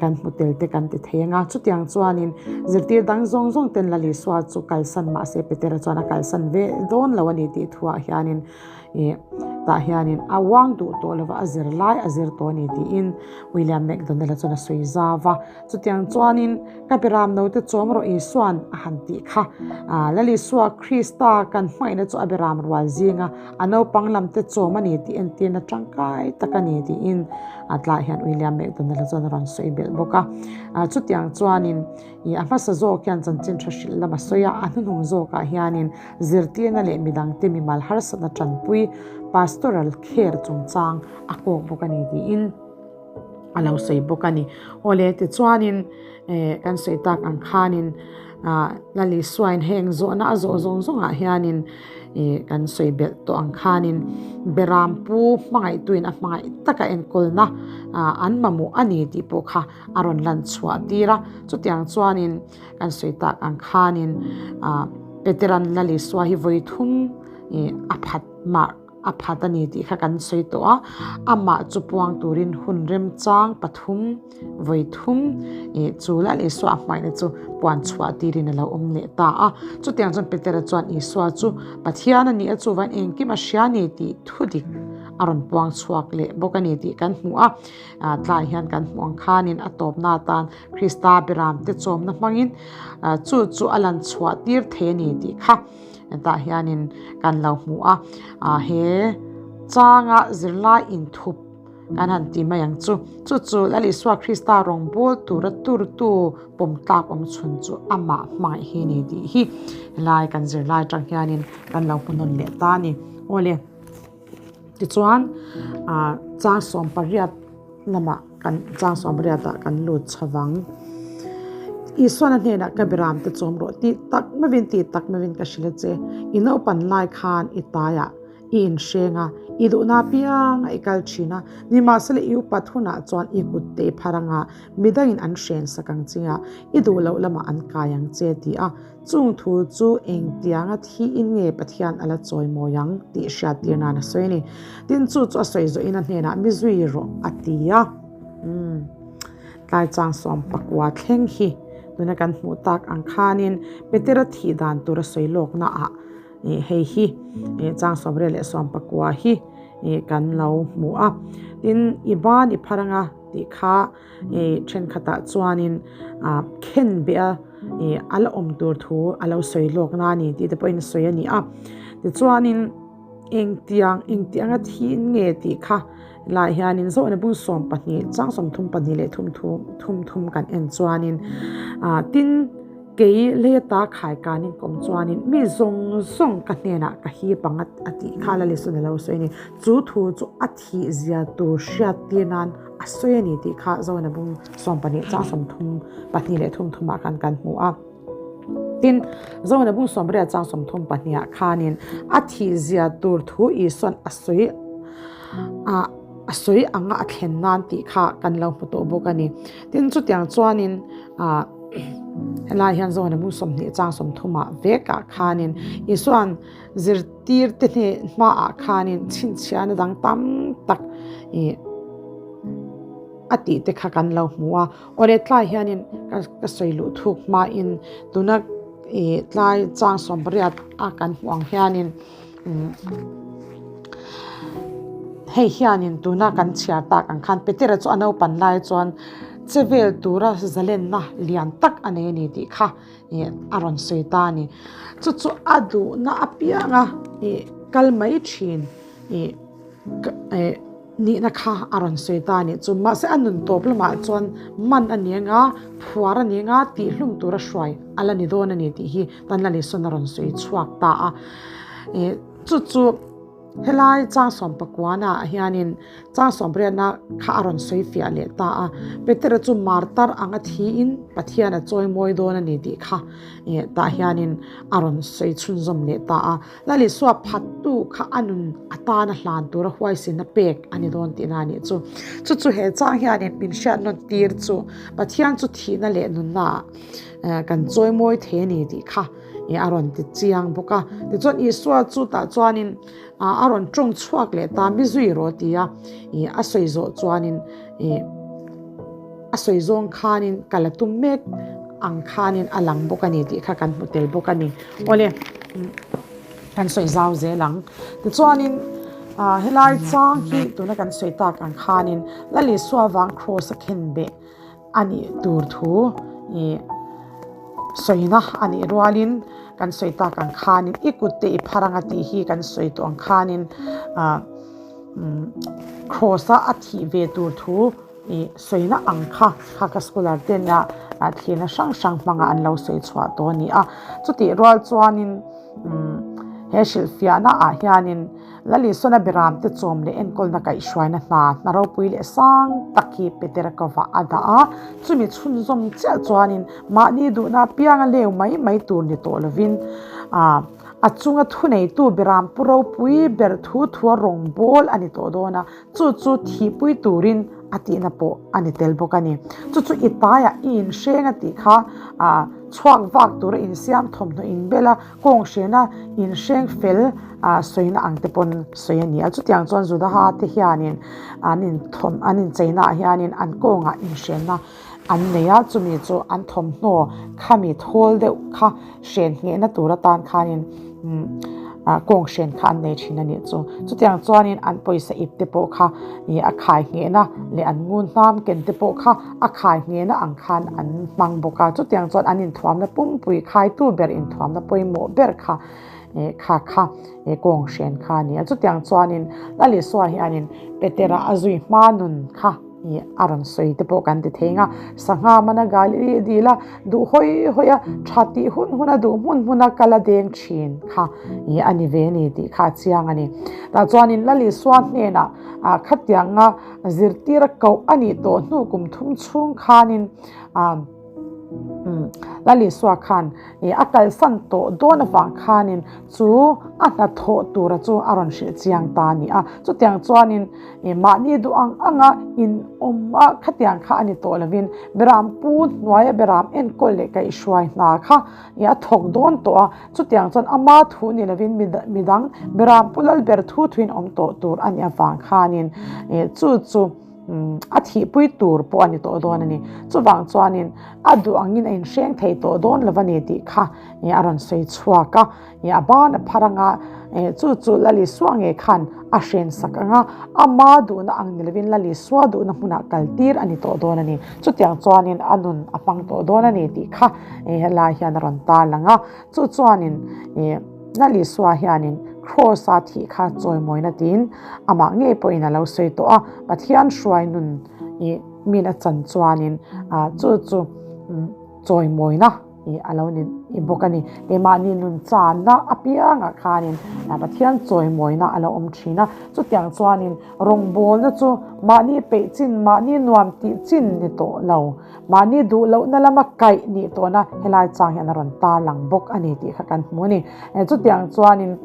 kan hmu tel te kan ti thei ang a. Chutiang chuanin zirtir dang zawng zawng ten Lal Isua chu kalsan mahse Petera chuan a kalsan ve dawn lo a ni tih thuah hianin tah hianin a uang duh tawh lova a zir lai a zir tawh a ni tiin William McDonald-a chuan a sawi zau a. Chutiang chuanin ka Beram note chawm rawh Isua'n a han tih kha. Lal Isua Krista kan hmangaihna chu a Beram rual zinga a naupang lamte chawm a ni tih entirna tangkai tak a ni tiin a tlaiah hian William McDonald-a chuan a rawn sawi belh bawk a. Chutiang chuanin a hmasa zawk hian chanchin tha hrilh lam a sawi a, a hnuhnung zawkah hianin zirtirna leh midangte mimal harsatna tanpui pastoral care chungchang a kawk bawk a ni tiin a lo sawi bawk a ni. Awle tichuanin eh kan sawi tak ang khanin ah Lal Isuain heng zawhna a zawh zawng zawngah hianin eh kan sawi belh tawh ang khanin Beram pu hmangaihtuin a hmangaih taka enkawlna ah an mamawh a ni tih pawh kha a rawn lan chhuah tir a. Chutiang chuanin kan sawi tak ang khanin ah Petera'n Lal Isua hi vawi thum eh a phat mah. a phat a ni tih kha kan sawi tawh a, amah chu puang turin hun remchang pathum vawi thum ih chu Lal Isua a hmaihna chu puan chhuah tirin a lo awm leh ta a. Chutiang chuan Petera chuan Isua chu Pathian a ni a, chuvain engkim a hria a ni tih thu dik a rawn puang chhuak leh bawk a ni tih kan hmu a. Tlai hian kan hmuh ang khanin a tawpna atan Krista beramte chawmna hmangin chu chu a lan chhuah tir thei a ni tih kha tah hianin kan lo hmu a. He changa zirlai inthup kan han ti mai ang chu. Chu chu Lal Isua Krista rawngbâwl tura turtu pawm tlak awm chhun chu amah hmangaih hi a ni tih hi helai kan zirlai atang hianin kan lo hmu nawn leh ta a ni. Awle. Tichuan ah chang sawmpariat lamah kan chang sawmpariatah kan lut chho vang. Isuan a hnenah ka biram te chawm rawh tih tak meuhin tih tak meuhin ka hrilh a che. I naupan lai khan i taiah i inhreng a, i duhna apianga i kal thin a. Nimahsela i upat hunah chuan i kut te i phar anga midangin an hren sak ang che a, i duh loh lamah an kai ang che ti a. Chung thu chu engtianga thiin nge Pathian a la chawi mawi ang tih hriattir nan a sawi a ni. Tin, chu chu a sawi zawhin a hnenah mi zui rawh a ti a. Umm, tlai chang sawm pakua thleng hi tuna kan hmuh tak ang khanin Petera thih dan tur a sawi lawkna ah hei hi chang sawmriat leh sawm pakua hi kan lo hmu a. Tin, i ban i phar anga tih kha Thenkhatah chuanin khen beh a a la awm tur thu a lo sawi lawk na a ni tih te pawhin a sawi a ni a. Tichuanin engtiang engtianga thi in nge tih kha lai hianin zawhna bung 12 chang 32 leh thum thum thum thum kan en chuanin tin Kei lei ata khai kanin ka awm chuanin mi zawng zawng ka hnenah ka hip ang a tih kha la Lisun a lo sawi a ni. Chu thu chu a thih zia tur hriat tir nan a sawi a ni tih kha Zona bung 12 chang 30 pahnih leh thum thumah khan kan hmu a. Tin, Zona bung 18 chang 32 ah khanin a thih zia tur thu Isuan a sawi a a sawi anga a thlen nan tih kha kan lo hmu tawh bawk a ni. Tin, chutiang chuanin ah Helai hian Zohana hmung 20 chang 30 ah vekah khanin Isuan zirtir te hne hmaah khanin chhinchhiahna dang tam tak ih a tih te kha kan lo hmu a. Awle tlai hianin ka sawi luh thuk hmain tuna ih tlai chang 18 a kan hmuh ang hianin Hei hianin tuna kan chhiar tak ang khan Petera chu a naupan lai chuan che vel tura zalenna lian tak a nei a ni tih kha ih a rawn sawi ta a ni. Chu chu a duhna apianga ih kal mai thin ih ih. Nihna kha a rawn sawi ta a nih chu. Mahse a nun tawp lamah chuan man a ni anga, phuar a ni anga, tihhlum tura hruai a la ni dawn a ni tih hi Tan Lalisawn a rawn sawi chhuak ta a. Ih chu chu helai chang sawmpakuana ah hianin chang sawmriatna kha a rawn sawi fiah leh ta a. Petera chu martar anga thiin Pathian a chawi mawi dawn a ni tih kha ih tah hianin a rawn sawi chhunzawm leh ta a. Lalisua phattu kha a nun atana hlan tura huaisinna pek a ni dawn tihna a nih chu. Chu chu he chang hianin min hriat nawn tir chu Pathian chu thihna leh nunna ah kan chawimawi thei a ni tih kha a rawn ti chiang bawk a. Tichuan Isua chu tah chuanin a rawn tawng chhuak leh ta mi zui rawh ti a, a sawi zawh chuanin a sawi zawng khanin ka la tum mek ang khanin a lang bawk a ni tih kha kan hmu tel bawk a ni. Awle, kan sawi zau zel ang. Tichuanin helai chang hi tuna kan sawi tak ang khanin Lal Isua vang kraws a khen beh a nih tur thu ih sawina a nih rualin kan sawi tak ang khanin i kut te i phar anga tih hi kan sawi tawh ang khanin kraws a a thih ve tur thu Ih sawina ang kha kha ka scholar ten a thlirna hrang hrang hmanga an lo sawi chhuah tawh a ni a. Chutih rual chuanin umm he hrilhfiahna ah hianin Lalisawna Beram te chawm leh enkawlna kaihhruaina hna hna ropui leh sang tak hi Peterakova a dah a. Chumi chhunzawm chiah chuanin mahni duhna apianga leu mai mai tur ni tawh lovin ah a chunga thuneitu Beram pu ropui ber thu thua rawngbawl a ni tawh dawn a. Chu chu thihpui turin a tihna pawh a ni tel bawk a ni. Chu chu i taiah i inhreng a tih kha ah. Chhuak vak tura insiam thawmhnaw inbel a, kawng hrena inhreng fel sawina ang te pawn sawi a ni a. Chutiang chuan Judaha te hianin an inthawm an incheinaah hianin an kawngah inhrenna an nei a, chumi chu an thawmhnaw khami thawl deuh kha hren nghehna tur atan khanin kawng hren kha an nei thin a nih chu. Chutiang chuanin an pawisa ip te pawh kha ih a khai nghehna leh an ngun hnam ken te pawh kha a khai nghehna ang khan an hmang bawk a. Chutiang chuan an inthuamna pumpui khaitu ber inthuamna pawimawh ber kha ih kha kha ih kawng hren kha a ni a. Chutiang chuanin Lalisua hianin Petera a zui hma nun kha. Ih a rawn sawi te pawh kan ti thei ang a, sangha mana Galili dil a duh hawi hawi a, tha tih hun hun a duh hmun hmun a kal a deng thin kha ih a ni ve a ni tih kha a chiang a ni. Tah chuanin Lalisua hnenah ah khatianga zirtir a koh a nih tawh hnu kum thum chhung khanin ah Lalisua khan ih a kalsan tawh dawn avang khanin chu a hnathawh tura chu a rawn hrilh chiang ta a ni a, chutiang chuanin Ih mahni duh ang anga in awm a khatiang kha a ni tawh lovin beram pu hnuaia beram enkawl leh kaihhruai hna kha ih a thawk dawn tawh a, chutiang chuan ama thu ni lovin midang beram pu lal ber thu thuin awm tawh tur a nih avang khanin ih chu chu a thihpui tur pawh a ni tawh dawn a ni. Chuvang chuanin a duh angin a inhreng thei tawh dawn lo a ni tih kha ih a rawn sawi chhuak a. Ih a ban a phar anga, ih chu chu Lalisua nge khan a hren sak anga, ama duhna ang ni lovin Lalisua duhna hmunah kal tir a ni tawh dawn a ni. Chutiang chuanin a nun a hmang tawh dawn a ni tih kha ih helai hian a rawn tarlang a. Chu chuanin ih Lalisua hianin Kraws-a thih kha chawimawina tiin amah ngei pawhin a lo sawi tawh a, Pathian hruai nun ih min a chan chuanin ah chu chu chawimawina Ih a lo ni bawk a ni. Keimahni nun channa apiangah khanin Pathian chawimawina a lo awm thin a. Chutiang chuanin rawngbawlna chu mahni peih chin, mahni nuam tih chin ni tawh lo, mahni duh lohna lama kaih nih tawhna helai chang hian a rawn tarlang bawk a ni tih kha kan hmu a ni. Chutiang chuanin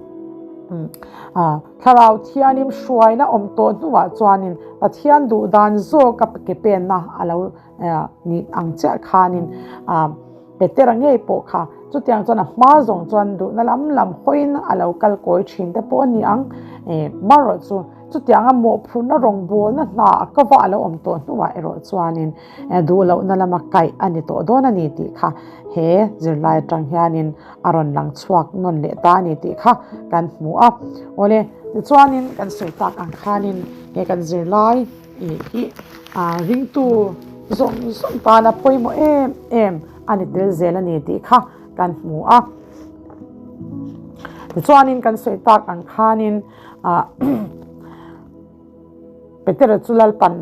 Thlarau Thianim hruaina awm tawh hnuah chuanin Pathian duh dan zawka ke penna a lo Nih ang chiah khanin Petera ngei pawh kha chutiang chuan a hma zawng chuan duhna lam lam hawiin a lo kal kawi thin te pawh a ni ang. Marawh chu chutianga mawhphurhna rawngbawlna hna a kava a lo awm tawh hnuah erawh chuanin duh lohna lama kaih a ni tawh dawn a ni tih kha he zirlai atang hianin a rawn lang chhuak nawn leh ta a ni tih kha kan hmu a. Awle, tichuanin kan sawi tak ang khanin he kan zirlai Ih hi ringtu zawng zawng tana pawimawh em em a ni tel zel a ni tih kha kan hmu a. Tichuanin kan sawi tak ang khanin Petera chu Lalpan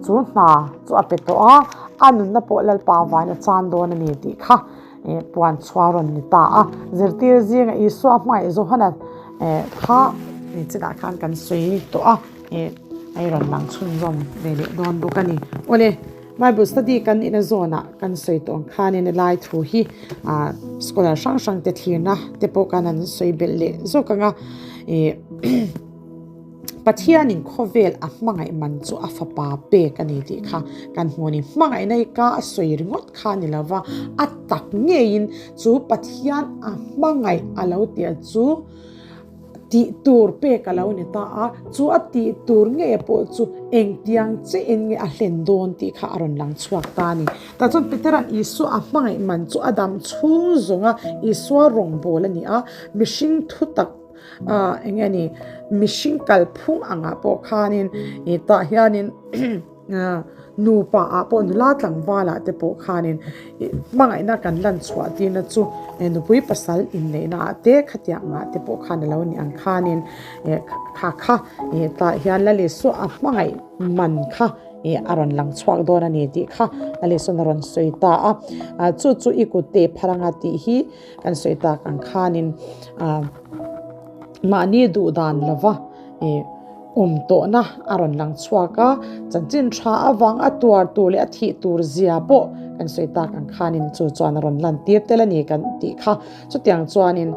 chu hna chu a pe tawh a, a nunna pawh Lalpa vain a chan dawn a ni tih kha puan chhuah a rawn ni ta a. Zirtir zinga Isua hmangaih Johana kha chinah khan kan sawi tawh a. Ih a i rawn lang chhunzawm ve leh dawn bawk a ni. Awle, Bible study kan nihna zawnah kan sawi tawh ang khanin helai thu hi ah scholar hrang hrang te thlirna te pawh khan an sawi belh leh zawk ang a. Ih Pathianin khawvel a hmangaih man chu a fapa pek a ni tih kha kan hmu a ni. Hmangaihna hi ka a sawi ringawt kha a ni lo va, a tak ngeiin chu Pathian a hmangaih a lo tia chu, Tih tur pek a lo ni ta a, chu a tih tur ngei pawh chu engtiang chiahin nge a hlen dawn tih kha a rawn lang chhuak ta a ni. Tah chuan Petera'n Isua a hmangaih man chu a dam chhung zawnga Isua rawngbâwl a ni a, mihring thutak ah eng nge ni, mihring kalphung angah pawh khanin ih tah hianin Nupa ah pawh nula tlangval ah te pawh khanin hmangaihna kan lan chhuah tirna chu nupui pasal inneihna ah te khatiang ah te pawh khan alo ni ang khanin kha kha tah hian Lalisua a hmangaih man kha a rawn lang chhuak dawn a ni tih kha Lalisua a rawn sawi ta a, chu chu i kut te phar anga tih hi kan sawi tak ang khanin mahni duh dan lova Awm tawhna a rawn lang chhuak a, chanchin tha avang a tuar tur leh a thih tur zia pawh Kan sawi tak ang khanin chu chuan a rawn lantir tel a ni kan tih kha. Chutiang chuanin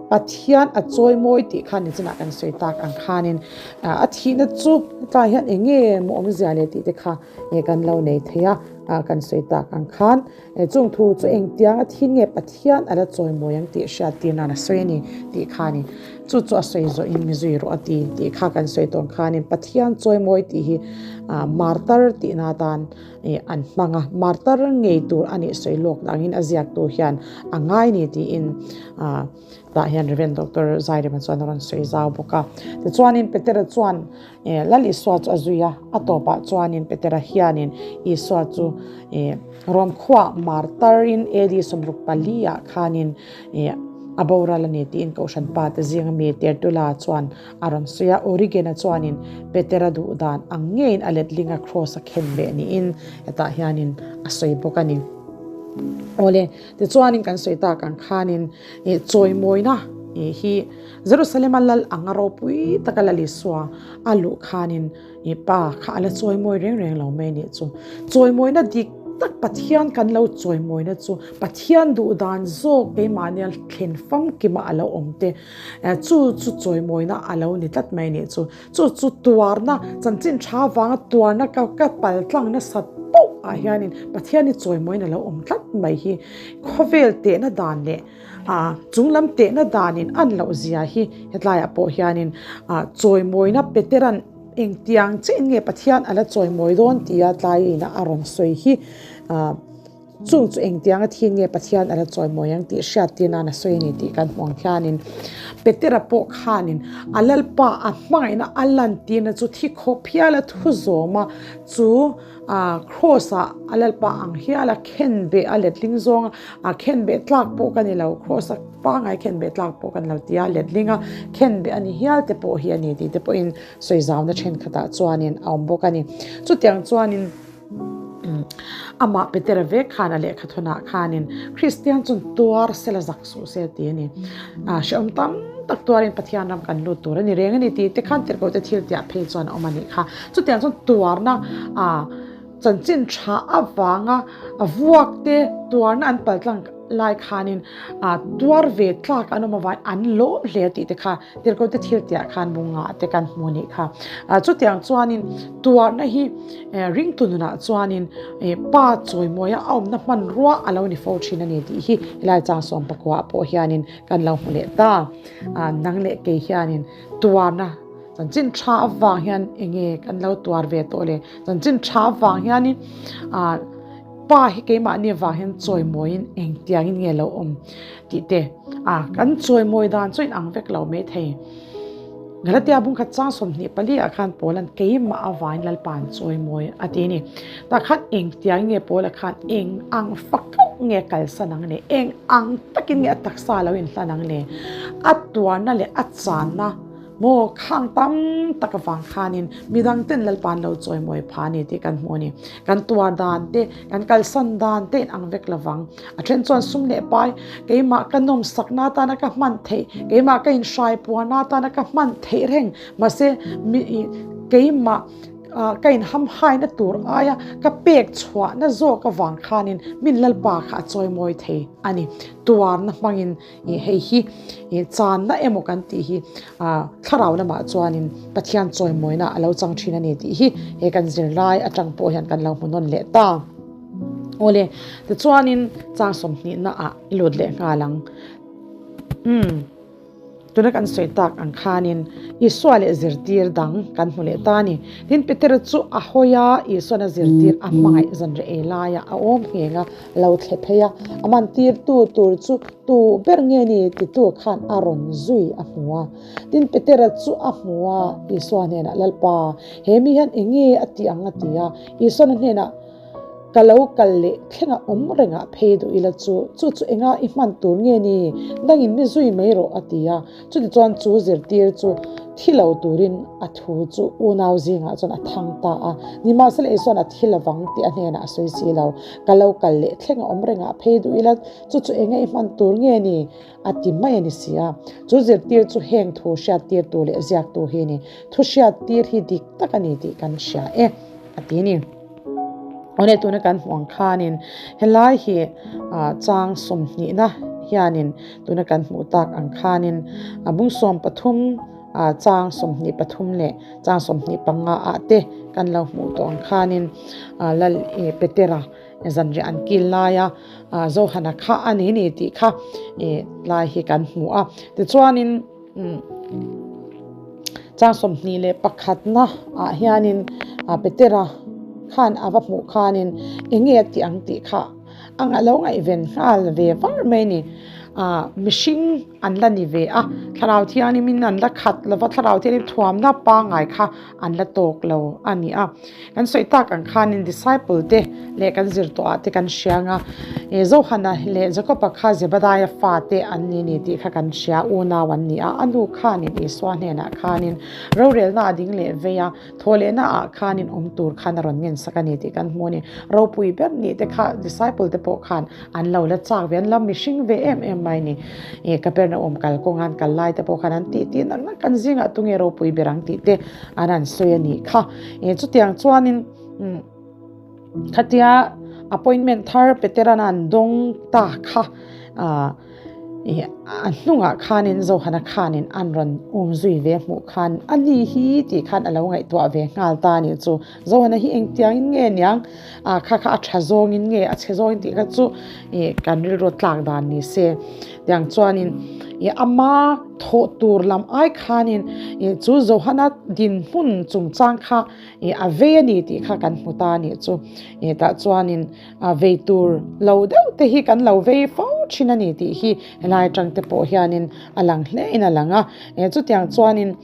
Pathian a chawimawi tih kha nichinah kan sawi tak ang khanin a thihna chu hetlai hian eng nge maw awmzia leh tih te kha kan lo nei thei a, kan sawi tak ang khan chung thu chu engtiang a thin nge Pathian a la chawimawi ang tih hriattir nan a sawi a ni tih kha a ni. Chu chu a sawi zawhin mi zui rawh a ti tih kha kan sawi tawn khanin Pathian chawimawi tih hi martar tihna atan an hmang a, martar ngei tur a nih sawi lawk dangin a ziaktu hian a ngai ni tiin tah hian Rev. Doctor Zairema chuan a rawn sawi zau bawk a. Tichuanin Petera chuan Lal Isua chu a zui a, a tawpah chuanin Petera hianin Isua chu Rom khuaah martarin AD 64 ah khanin a boral a ni tiin Kohhran pa te zinga mi Tertulla chuan A rawn sawi a, Origen-a chuanin Petera duh dan ang ngeiin a letlinga kraws a khen leh niin hetah hianin a sawi bawk a ni. Awle, tichuanin kan sawi tak ang khanin chawimawina hi Jerusalem-a lal anga ropui taka Lal Isua a luh khanin Pa kha a la chawimawi reng reng lo mai nih chu. Chawimawina dik tak Pathian kan lo chawimawina chu Pathian duh dan zawk keimahnia thlen famkima a lo awm te chu chu chawimawina a lo ni tlat mai nih chu. Chu chu tuarna chanchin tha vanga tuarna ka ka pal tlang nasat poh ah hianin Pathian hi chawimawina a lo awm tlat mai hi khawvel tehna dan leh A chunglam tehna danin an loh zia hi hetlaiah pawh hianin chawimawina Petera'n engtiang chiahin nge Pathian a la chawimawi dawn tia tlaiin a rawn sawi hi chung chu engtianga thin nge Pathian a la chawimawi ang tih hriattir nan a sawi a ni tih kan hmuh ang hianin Petera pawh khanin a Lalpa a hmangaihna a lantirna chu thi khawp hiala thu zawma chu A Kraws ah a Lalpa ang hial a khen beh a letling zawng a, a khen beh tlak pawh ka ni lo, Kraws a pangai khen beh tlak pawh ka ni lo tia letling a khen beh a ni hial te pawh hi a ni tih te pawhin sawi zauna thenkhatah chuanin a awm bawk a ni. Chutiang chuanin amah Petera vek khan a lehkha thawnah khanin Kristian chuan tuar sela zak suh se tih a ni. A hrehawm tam tak tuarin Pathian ram kan lut tur a ni reng a ni tih te khan tirhkohte thil tiah phei chuan a awm a nih kha. Chutiang chuan tuarna a chanchin tha avanga a vuak te tuarna an pal tlang lai khanin a tuar ve tlak an awm avangin an lawm hle tih te kha tirhkohte thil tiah khan bunga te kan hmu a nih kha. Chutiang chuanin tuarna hi ringtu nunah chuanin pa chawimawia a awmna hmanrua a lo ni fo thin a ni tih hi helai chang sawmpakua pawh hianin kan lo hmu leh ta. Nang leh kei hianin tuarna chanchin tha avang hian enge kan lo tuar ve tawh le? Chanchin tha avang hianin pa hi keimahni avang hian chawimawiin engtiangin nge lo awm tih te kan chawimawi dan chu inang vek lo maithei. Galatia bung khat chang 24 ah khan Paula'n keimah avangin Lalpa an chawimawi a ti a ni. Tah khan engtiang nge Paula khan eng ang fakauh nge kalsan ang le, eng ang takin nge a taksa lo inhlan ang le, a tuarna leh a channa maw khang tam tak avang khanin midang ten Lalpa an lo chawimawi pha a ni tih kan hmu a ni. Kan tuar dan te, kan kalsan dan te inang vek lovang. A then chuan sum leh pai, keimah ka nawmsakna atana ka hman theih, keimah ka inhraipuarna atana ka hman theih reng, mahse mi keimah ka inhamhaina tur aia ka pek chhuahna zawk avang khanin min Lalpa kha a chawimawi thei a ni. Tuarna hmangin hei hi channa emaw kan tih hi thlarau lamah chuanin Pathian chawimawina a lo chang thin a ni tih hi he kan zirlai atang pawh hian kan lo hmu nawn leh ta. Awle, tichuanin chang 20 na ah i lut leh nghal ang. Umm, tuna kan sawi tak ang khanin Isua leh zirtir dang kan hmu leh ta a ni. Tin, Petera chu a hawi a, Isuan a zirtir a hmangaih zanreh ei laia a awm ngheng a lo thle phei a, a mantirtu tur chu tu ber nge ni titu khan a rawn zui a hmu a. Tin, Petera chu a hmu a, Isua hnenah, Lalpa, he mi hian eng nge a tih ang? a ti a. Isuan a hnenah, Ka lo kal leh thlengah awm rengah phei duh ila chu, chu chu enga i hman tur nge ni? Dangin mi zui mai rawh, a ti a. Chutichuan chu zirtir chu thi lo turin a thu chu unau zingah chuan a thang ta a. Nimahsela Isuan a thi lovang tih a hnenah a sawi si lo. Ka lo kal leh thlengah awm rengah phei duh ila chu chu enga i hman tur nge ni? A ti mai a ni si a. Chu zirtir chu heng thu hriattirtu leh ziaktu hi a ni. Thu hriattir hi dik tak a ni tih kan hria e, a ti a ni. Awle tuna kan hmuh ang khanin helai hi chang sawmhnihna hianin tuna kan hmuh tak ang khanin a bung 13 chang 23 leh chang 25 ah te kan lo hmuh tawh ang khanin lal Petera zanriah an kil laia Johana kha a ni ni tih kha lai hi kan hmu a. Tichuanin chang 21na ah hianin Petera khan a va hmuh khanin eng nge a tih ang tih kha a lo ngaihven nghal ve var mai a ni. Mihring an la ni ve a, Thlarau Thianghlimin an la khat lova, Thlarau Thianghlim thuamna pangngai kha an la tawk lo a ni a. Kan sawi tak ang khanin disciple te leh kan zir tawh ah te kan hria ang a, Johana leh Jacob-a kha Zebediah fa te an ni ni tih kha kan hria, unau an ni a. A nu khanin Isua hnenah khanin rorelna a ding leh vei a, thawhlehna ah khanin awm tur khan a rawn ngensak a ni tih kan hmu a ni. Ropui ber nih te kha disciple te pawh khan an lo la chak ve, an la mihring ve em em mai ni. Kapernaum kal kawnga an kal lai te pawh khan an tih tih nak nak kan zingah tunge ropui ber ang tih te an han sawi a nih kha. Chutiang chuanin khatia appointment thar Peteran an dawng ta kha a hnungah khanin Johana khanin an rawn um zui ve hmuh khan a ni hi tih khan a lo ngaihtuah ve nghal ta a nih chu. Johana hi engtiangin nge niang kha kha a tha zawngin nge a chhe zawngin tih kha chu kan rilru tlak dan ni se. Tiang chuanin ama thawh tur lam ai khanin chu Johana dinhmun chungchang kha a vei a ni tih kha kan hmu ta a nih chu. Tah chuanin vei tur lo deuh te hi kan lo vei fo thin a ni tih hi helai atang te pawh hianin a lang hle in a lang a. Chutiang chuanin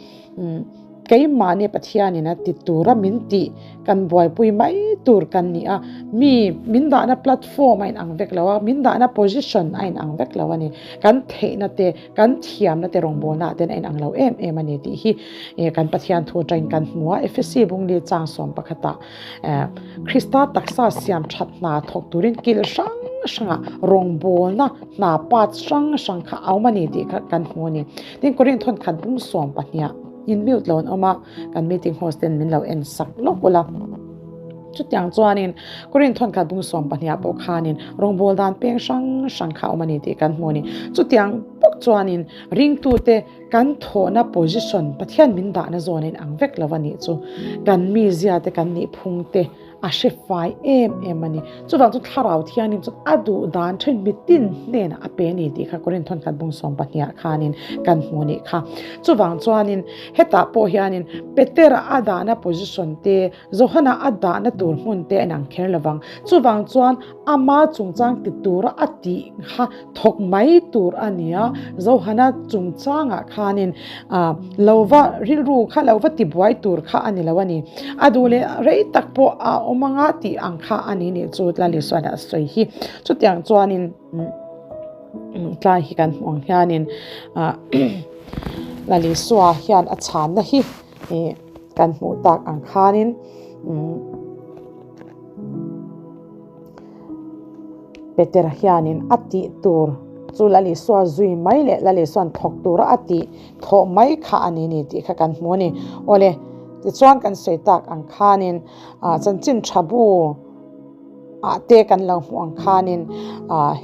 Keimahni Pathianin a ti tura min tih kan buaipui mai tur kan ni a, mi min dahna platform a inang vek lo a, min dahna position a inang vek lo a ni. Kan theihna te, kan thiamna te rawngbawlnaah ten a inang lo em em a ni tih hi kan Pathian thu atangin kan hmu a. Efesi bungli chang sawm pakhatah Krista taksa siam that hna thawk turin kil hrang hrangah rawngbawlna hna part hrang hrang kha a awm a ni tih kha kan hmu a ni. Tin, Korinth thawnkhat bung sawm pahniha in mute lo an awm a, kan meeting host ten min lo en sak lawk ula. Chutiang chuanin Korinth thawnkhat bung sawm pahniha pawh khanin rawngbâwl dan peng hrang hrang kha a awm a ni tih kan hmu a ni. Chutiang bawk chuanin ringtute kan thawhna position Pathian min dahna zawn a inang vek lo a nih chu. Kan mizia te kan nihphung te A hre fai em em a ni. Chuvang chu Thlarau Thianghlim chuan a duh dan then mitin hnenah a pe a ni tih kha Korinth thawnkhat bung sawm pahniha khanin kan hmu nih kha. Chuvang chuanin hetah pawh hianin Petera a dahna position te, Johana a dahna tur hmun te a inang kher lovang. Chuvang chuan ama chungchang ti tura a tih kha thawk mai tur a ni a, Johana chungchangah khanin lo va rilru kha lo va tibuai tur kha a ni lo a ni. A duh leh rei tak pawh a awm anga tih ang kha a ni nih chu Lal Isua'n a sawi hi. Chutiang chuanin tlai hi kan hmuh ang hianin Lal Isua hian a chhanna hi kan hmuh tak ang khanin. Peter hianin a tih tur chu Lal Isua zui mai leh Lal Isua'n thawk tura a tih thawh mai kha a ni ni tih kha kan hmu a ni. Awle, tichuan kan sawi tak ang khanin chanchin tha bu ah te kan lo hmuh ang khanin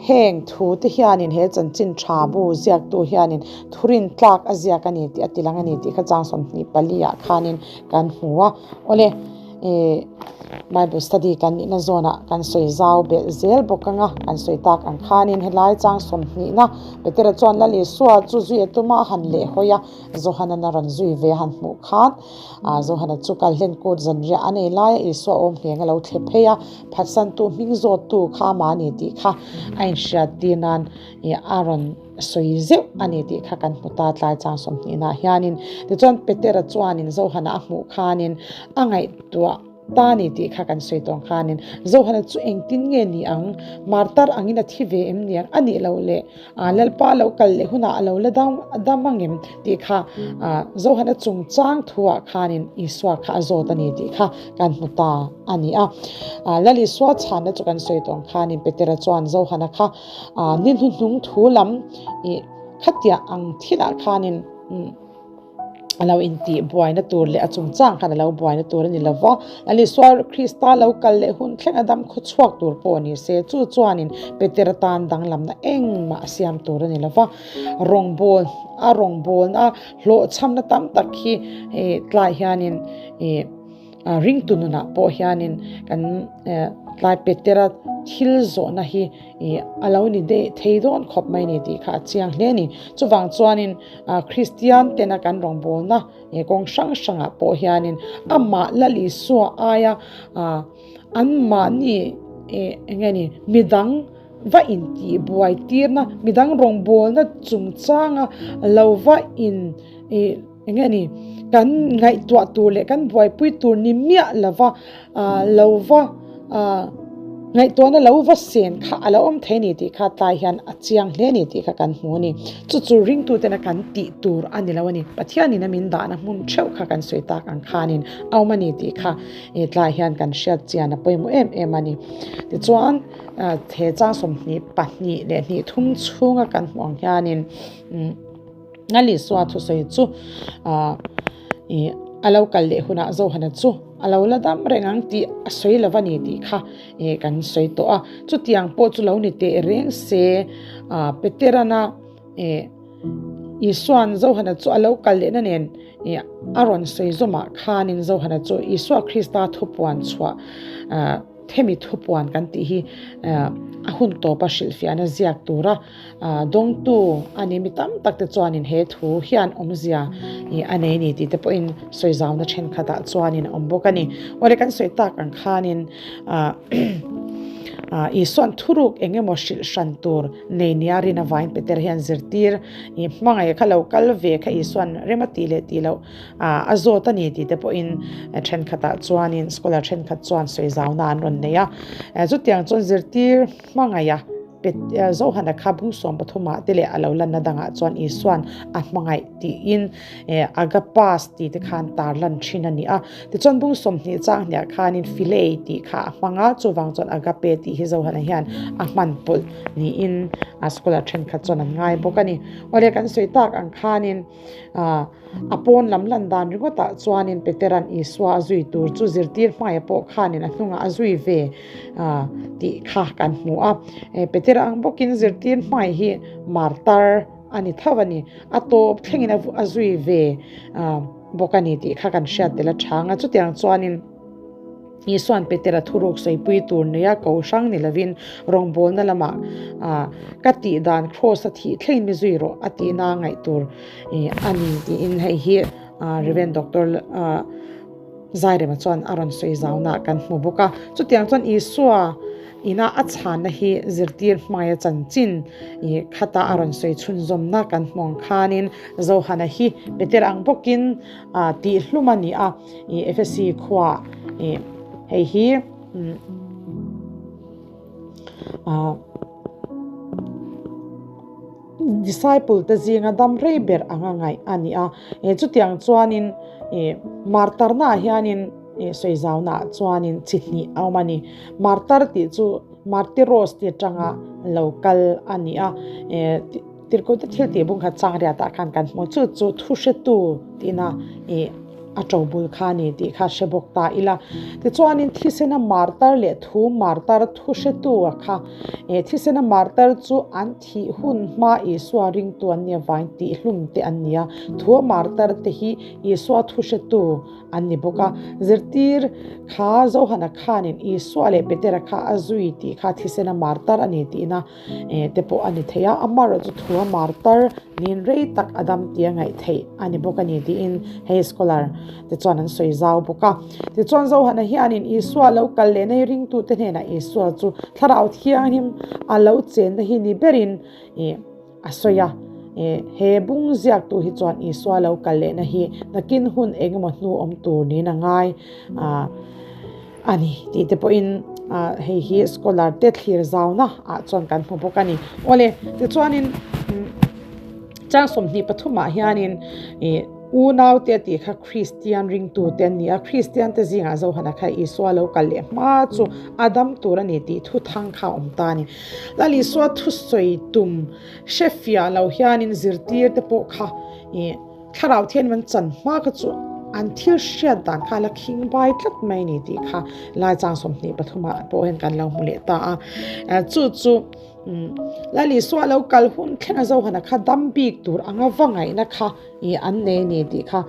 heng thu te hianin he chanchin tha bu ziaktu hianin thurin tlak a ziak a ni tih a tilang a ni tih kha chang 24 ah khanin kan hmu a. Awle. Bible study kan nihna zawnah kan sawi zau belh zel bawk ang a, kan sawi tak ang khanin helai chang sawmhnihna Petera chuan Lal Isua chu zui a tum a, a han lehhawi a, Johana a rawn zui ve a han hmuh khan Johana chu kal hlen kut zanriah a nei laia Isua awm ngheng a lo thle phei a, phatsantu hming zawttu kha amah a ni tih kha a inhriat tir nan a rawn sawi zeuh a ni tih kha kan hmu ta tlai chang sawmhnihna hianin. Tichuan Petera chuanin Johana a hmuh khanin a ngaihtuah ta ni tih kha kan sawi tawng khanin Johana chu engtin nge ni ang? Martar angin a thi ve em niang? A nih loh leh Lalpa lo kal leh hunah a lo la dam ang em tih kha Johana chungchang thuah khanin Isua kha a zawt a ni tih kha kan hmu ta a ni a. Lal Isua chhanna chu kan sawi tawng khanin Petera chuan Johana kha Ni hnuhnung thu lam i khatiah ang thilah khanin. A lo intih buaina tur leh a chungchang khan a lo buaina tur a ni lo va, Lal Isua Krista lo kal leh hun thleng a dam khaw chhuak tur pawh ni se, chu chuanin Petera tan danglamna engmah a siam tur a ni lo va. Rawngbâwl a rawngbâwlna hlawhchhamna tam tak hi tlai hianin ih ringtu nunah pawh hianin kan tlai Petera thil zawhna hi ih a lo ni deh thei dawn khawp mai a ni tih kha a chiang hle a ni. Chuvang chuanin Kristian tena kan rawngbawlna kawng hrang hrangah pawh hianin amah Lal Isua aia anmahni eng nge ni midang va intihbuai tirna, midang rawngbawlna chungchanga lo va in eng nge ni kan ngaihtuah tur leh kan buaipui tur ni miah lova lo va ngaihtuahna lo va sen kha a lo awm thei a ni tih kha tlai hian a chiang hle a ni tih kha kan hmu a ni. Chu chu ringtutena kan tih tur a ni lo a ni. Pathianin a min dahna hmun theuh kha kan sawi tak ang khanin a awm a ni tih kha tlai hian kan hriat chian a pawimawh em em a ni. Tichuan he chang 22 leh hnih thum chhunga kan hmuh ang hianin Lal Isua thusawi chu ih a lo kal leh hunah Zohana chu a lo la dam reng ang tih a sawi lo a ni tih kha ih kan sawi tawh a. Chutiang pawh chu lo ni teh reng se Peterana ih Isua'n Zohana chu a lo kal lehna nen ih a rawn sawi zawmah khanin Zohana chu Isua Krista thupuan chhuah Hemi thupuan kan tih hi a hun tawpa hrilhfiahna ziak tura dawngtu a ni. Mi tam tak te chuanin he thu hian awmzia a nei ni tih te pawhin sawi zauna thenkhatah chuanin a awm bawk a ni. Awle kan sawi tak ang khanin Isua'n thuruk eng emaw hrilh hran tur nei nia rin avangin Peter hian zirtir hmangaih kha lo kal ve kha Isua'n rem a tih leh tih loh A zawt a ni tih te pawhin thenkhatah chuanin scholar thenkhat chuan sawi zauna an rawn nei a. Chutiang chuan zirtir hmangaiha Zohana kha bung 13 te leh a lo lanna dangah chuan Isua'n a hmangaih tiin Agapas tih te khan tar lan thin a ni a. Tichuan bung 20 chang hniah khanin Philei tih kha a hmang a, chuvang chuan Agape tih hi Zohana hian a hman pawlh niin scholar thenkhat chuan an ngai bawk a ni. Awle kan sawi tak ang khanin A pawn lam lan dan ringawtah chuanin Petera'n Isua a zui tur chu zirtir hmaia pawh khanin a hnungah a zui ve tih kha kan hmu a. Petera ang bawkin zirtir hmai hi martar a ni tho a ni. A tawp thlengin a zui ve bawk a ni tih kha kan hriat tel a chang a. Chutiang chuanin. Isua'n Petera thuruk sawipui tur neia ko hrang ni lovin rawngbawlna lamah ka tih dan Kraws a thih thlengin mi zui rawh a tihna ngaih tur a ni tiin hei hi Rev. Doctor Zairema chuan a rawn sawi zauna kan hmu bawk a. Chutiang chuan Isua ina a chhanna hi zirtir hmaia chanchin khata a rawn sawi chhunzawmna kan hmu ang khanin Johana hi Petera ang bawkin tihhlum a ni a. I Efesi khua i hei hi disciple te zinga dam rei ber anga ngaih a ni a. Chutiang chuanin i martarna ah hianin i sawi zauna ah chuanin chi hnih a awm a ni. Martar tih chu martyros tih atanga lo kal a ni a. Tirhkohte thil tih bung khat chang riatah khan kan hmu chu chu thu hretu tina ih a to bul kha a ni tih kha hre bawk ta ila. Tichuanin thisena martar leh thu martar thu hretu a kha ih thisena martar chu an thih hun hma Isua ringtu an nih avangin tihhlum te an ni a, thu martar te hi Isua thu hretu an ni bawk a. Zirtir kha Johana khanin Isua leh Petera kha a zui tih kha thisena martar a ni tihna te pawh a ni thei a, amaherawh chu thua martar niin rei tak a dam tia ngaih theih a ni bawk a ni tiin hei scholar te chuan an sawi zau bawk a. Tichuan Johana hianin Isua lo kal leh nei ringtute hnenah Isua chu Thlarau Thianghlim a lo chenna hi ni berin ih a sawi a. He bung ziaktu hi chuan Isua lo kal lehna hi nakin hun engemaw hnu awm tur niin a ngai a ni tih te pawhin hei hi scholar te thlir zauna ah chuan kan hmu bawk a ni. Awle, tichuanin chang 23 ah hianin ih unaute a tih kha Kristian ringtute an ni a, Kristian te zingah Johana kha Isua lo kal leh hma chu a dam tur a ni tih thuthang kha a awm ta a ni. Lal Isua thusawi tum hre fiah lo hianin zirtir te pawh kha ih. Thlarau thian an chan hma kha chu an thil hriat dan kha a la khing bai tlat mai a ni tih kha lai chang 23 ah pawh hian kan lo hmu leh ta a. Chu chu Lal Isua lo kal hun thleng a Zohana kha dam bik tur anga va ngaihna kha an nei a ni tih kha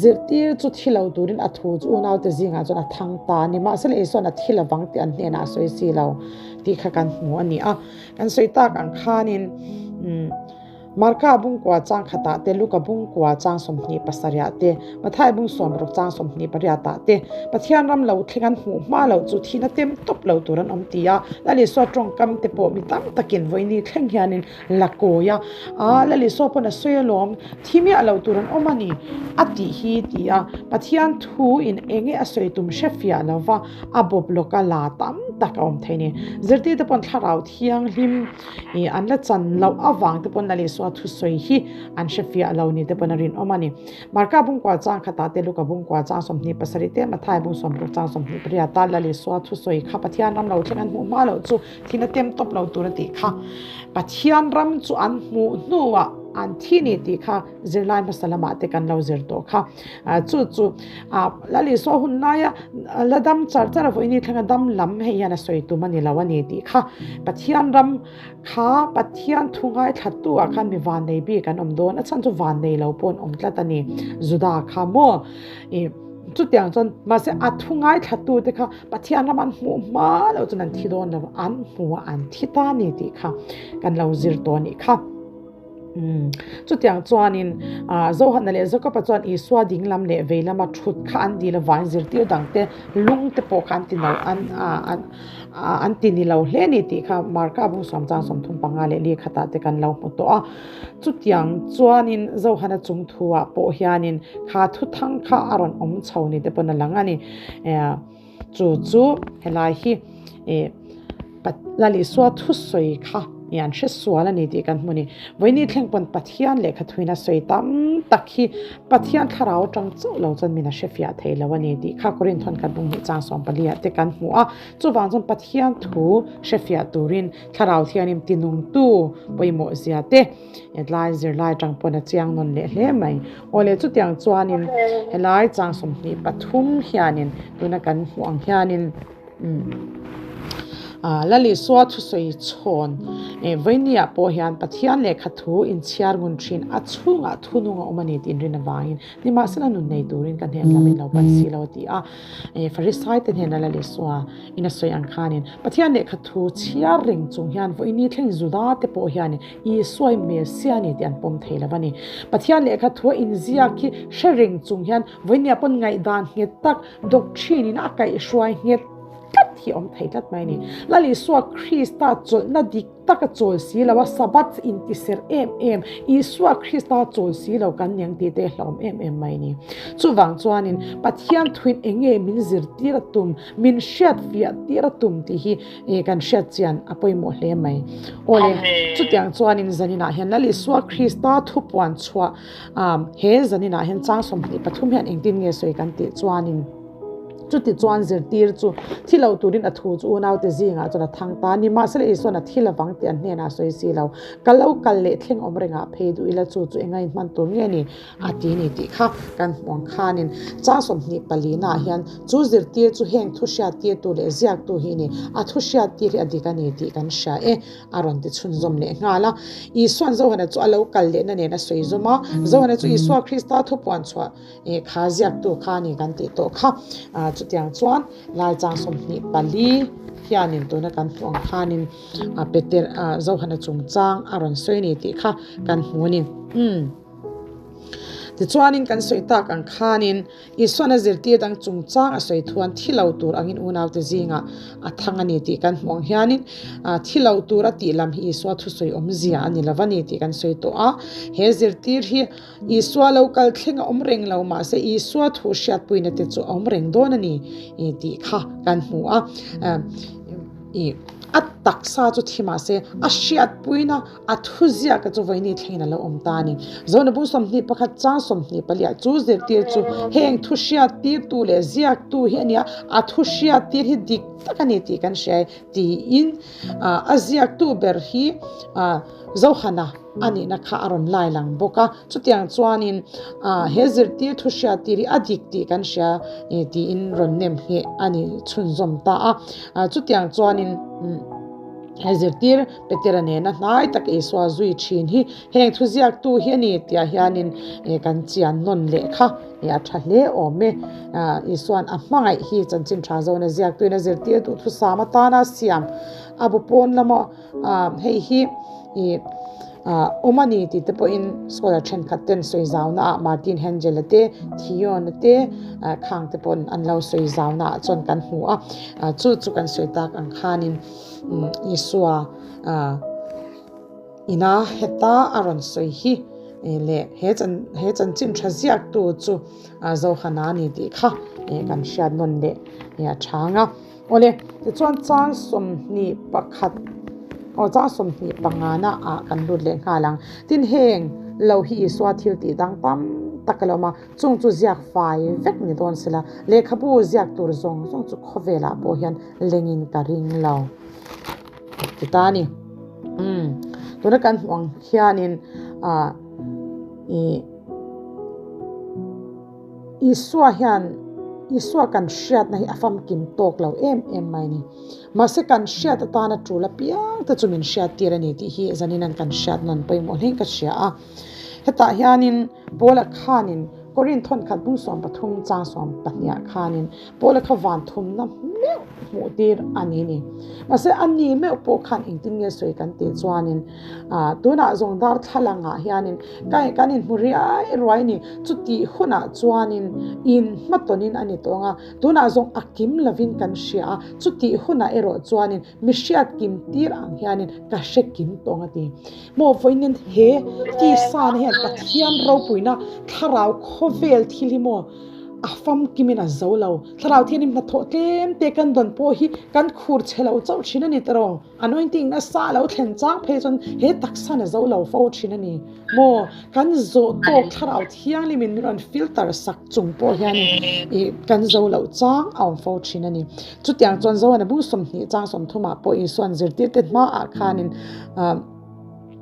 zirtir chu thi lo turin a thu chu unaute zingah chuan a thang ta a ni. Mahse Isua'n a thi lovang tih an hnenah a sawi si lo tih kha kan hmu a ni a. Kan sawi tak ang khanin Marka bungkua chang khatah te, Luka bungkua chang 27ah te, Mathai bung 60 chang 28ah te, Pathian ram lo thleng an hmuh hma loh chu thihna tem tawp lo tur an awm ti a, Lal Isua tawngkam te pawh mi tam takin vawiini thleng hianin la kawi a, Aa Lal Isua pawn a sawi alawm, thi miah lo tur an awm a ni, a tih hi ti a, Pathian thu in enge a sawi tum hre fiah lova a bawp lawka la tam tak a awm thei a ni. Zirtirte pawn thlarau thianghlim. Ih an la chan loh avang te pawn Lal Isua thusawi hi an hre fiah lo ni te pawn a rinawm a ni. Marka bungkua chang khatah te, Luka bungkua chang 27 te, Mathai bung 60 chang 28 a Lal Isua thusawi kha Pathian ram lo thleng an hmuh hma loh chu thihna tem tawp lo tur a tih kha. Pathian ram chu an hmuh hnuah an thi ni tih kha zirlai hmasa lamah te kan lo zir tawh kha. Chu chu Lal Isua hun laia la dam char char a vawiini thlenga dam lam hei hian a sawi tum a ni lo a ni tih kha. Pathian ram kha Pathian thu ngaithlattu ah khan mi vannei bik an awm dawn a chhan chu vannei lo pawh an awm tlat a ni. Juda kha maw ih chutiang chuan mahse a thu ngaithlattu te kha Pathian ram an hmuh hma loh chuan an thi dawn lo an hmu a an thi ta a ni tih kha kan lo zir tawh a nih kha. Umm chutiang chuanin ah Zohana leh Jakoba chuan Isua ding lam leh vei lama thut kha an dil avangin zirtir dangte lung te pawh kha an ti no an ah an ah an ti ni lo hle a ni tih kha Marka bung sawm chang 35 leh li khatah te kan lo hmu tawh a. Chutiang chuanin Zohana chung thuah pawh hianin kha thuthang kha a rawn awm chho ni te pawn a lang a ni. Eh Chu chu helai hi ih Lal Isua thusawi kha ih an hre sual a ni tih kan hmu a ni. Vawiini thleng pawn Pathian lehkha thuin a sawi tam tak hi Pathian thlarau atang chauh lo chuan min a hre fiah thei lo a ni tih kha Korinth hawn khat bung hnih chang 14 ah te kan hmu a. Chuvang chuan Pathian thu hre fiah turin thlarau thianin tinungtu pawimawh zia te Hetlai zirlai atang pawn a chiang nawn leh hle mai. Awle chutiang chuanin helai chang 23 hianin tuna kan hmuh ang hianin umm ah Lal Isua thusawi chhawn eh vawinia pawh hian Pathian lehkha thu inchhiar ngun thin a chhungah thunung a awm a ni tih inrin avangin nimahsela nun nei turin ka hnen lam in lo pan si lo a ti a. Eh Farisai te hnena Lal Isua in a sawi ang khanin Pathian lehkha thu chhiar reng chung hian vawiini thleng Juda te pawh hianin Isua hi Messia a ni tih an pawm thei lo a ni. Pathian lehkha thu a inziak hi hre reng chung hian vawinia pawn ngaihdan nghet tak doctrine in a kaihhruai nghet tlat hi a awm thei tlat mai a ni. Lal Isua Krista chawlhna dik tak a chawl si lo a, Sabbath intiserh em em, Isua Krista chawl si lo kan ni ang tih te a hlauhawm em em mai a ni. Chuvang chuanin Pathian thuin eng nge min zirtir a tum, min hriatfiah tir a tum tih hi Ih kan hriat chian a pawimawh hle mai. Awle, chutiang chuanin zaninah hian Lal Isua Krista thupuan chhuah he zaninah hian chang 23 hian engtin nge sawi kan tih chuanin chuti chuan zirtir chu thi lo turin a thu chu unaute zingah chuan a thang ta a ni. Mahsela Isua'n a thi lovang tih an hnenah a sawi si lo. Ka lo kal leh thleng awm rengah phei duh ila chu chu enga inhman tur nge ni? A ti ni tih kha kan hmuh ang khanin chang 24 naah hian chu zirtir chu heng thu hriattirtu leh ziaktu hi ni, a thu hriattir hi a dik a ni tih kan hria e, a rawn ti chhunzawm leh nghal a. Isua'n Zohana chu a lo kal lehna nen a sawi zawm a, Zohana chu Isua Krista thupuan chhuah kha ziaktu kha a ni kan tih tawh kha. Chutiang chuan lai chang 24 hianin tuna kan hmuh ang khanin Peter Zohana chungchang a rawn sawi ni tih kha kan hmu a ni. Umm. Tichuanin kan sawi tak ang khanin Isuan a zirtir dang chungchang a sawi thuan thi lo tur angin unaute zingah a thang a ni tih kan hmuh ang hianin thi lo tur a tih lam hi Isua thusawi awmzia a ni lo a ni tih kan sawi tawh a. He zirtir hi Isua lo kal thleng a awm reng lo mahse Isua thu hriatpuina te chu a awm reng dawn a ni tih kha kan hmu a. A taksa chu thi mahse a hriatpuina A thu ziaka chu vawiini thlengin a lo awm ta a ni. Zonabu 21 chang 24 chu zirtir chu heng thu hriattirtu leh ziaktu hi a nia, a thu hriattir hi dik tak a ni tih kan hria e tiin a ziaktu ber hi Zohana. a nihna kha a rawn lai lang bawk a. Chutiang chuanin he zirtir thu hriattir hi a dik tih kan hria tiin rawn nem ngheh a ni chhunzawm ta a. Chutiang chuanin he zirtir Petera nena hnai tak Isua zui thin hi heng thu ziaktu hi a ni tihah hianin kan chian nawn leh kha a tha hle awm e. Isua'n a hmangaih hi chanchin tha zawna ziaktuin a zirtir duhthusam atana siam a bu pawn lama Hei hi ih awm a ni tih te pawhin scholar thenkhat ten sawi zauna ah Martin Hengel a te Theon a te khang te pawhin an lo sawi zauna ah chuan kan hmu a, chu chu kan sawi tak ang khanin Isua ina heta a rawn sawi hi leh he chan he chanchin tha ziaktu chu Zohana a ni tih kha kan hriat nawn leh a chhang a. Awle, tichuan chang 21 aw chang 25 na ah kan lut leh nghal ang. Tin heng lo hi Isua thil tih dang tam tak a lo awm a, chung chu ziak fai vek ni dawn sela, lehkhabu ziak tur zawng zawng chu khawvelah pawh hian lengin ka ring lo ti ta a ni. Umm, tuna kan hmuh ang hianin ah ih. Isua hian Isua kan hriatna hi a famkim tawk lo em em mai a ni. Mahse kan hriat atana tul apiang te chu min hriat tir a ni tih hi zanin kan hriat nawn pawimawh hlein ka hria a. Hetah hianin Paula khanin Korinth thawnkhat bung 13 chang 12 ah khanin Paula kha van thumna meuh hmuh tir a ni ni. Mahse a ni meuh pawh khan engtin nge sawi kan tih chuanin ah tunah zawng darthlalang ah hianin ka kan inhmu riai ruai ni. Chutih hunah chuanin in hmatawnin a ni tawng a, tunah zawng a kim lovin kan hria a, chutih hunah erawh chuanin mi hriat kim tir ang hianin ka hre kim tawng a ti. Maw vawiin he tisa na hian Pathian ropuina thlarau khawvel thil hi maw a famkimin a zo lo. Thlarau thianin hnathawh tlem te kan dawn pawh hi kan khur chhe lo chauh thin a ni tiraw? Anointing nasa lo thlen chang phei chuan he taksa na zo lo fo thin a ni maw? Kan zawh tawk thlarau thianghlimin min rawn filter sak chung pawh hianin ih kan zo loh chang a awm fo thin a ni. Chutiang chuan Zohana bung 20 chang 30 ah pawh Isua'n zirtirte hmaah khanin ah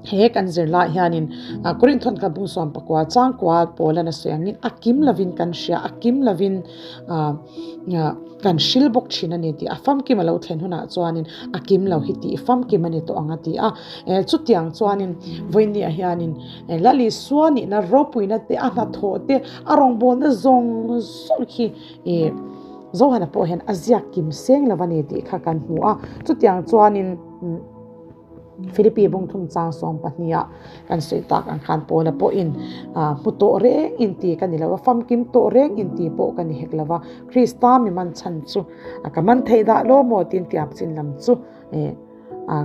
He kan zir lai hianin Korinth thawnkhat bung 19 changkua Paula'n a sawi angin a kim lovin kan hria, a kim lovin kan hril bawk thin a ni tih a famkim a lo thlen hunah chuanin a kim lo hi tih famkim a ni tawh ang a ti a. Chutiang chuanin vawinia hianin Lal Isua nihna ropuina te, a hnathawh te, a rawngbawlna zawng zawng hi Zohana pawh hian a ziak kim seng lo a ni tih kha kan hmu a. Chutiang chuanin. Philippi bung thum chang 12 ah kan sawi tak ang khan Paula pawhin hmu tawh reng in ti ka ni lo a, famkim tawh reng in ti pawh ka ni hek lo va, Krista mi man chhan chu ka man theih dah lo maw tin tiam chin lam chu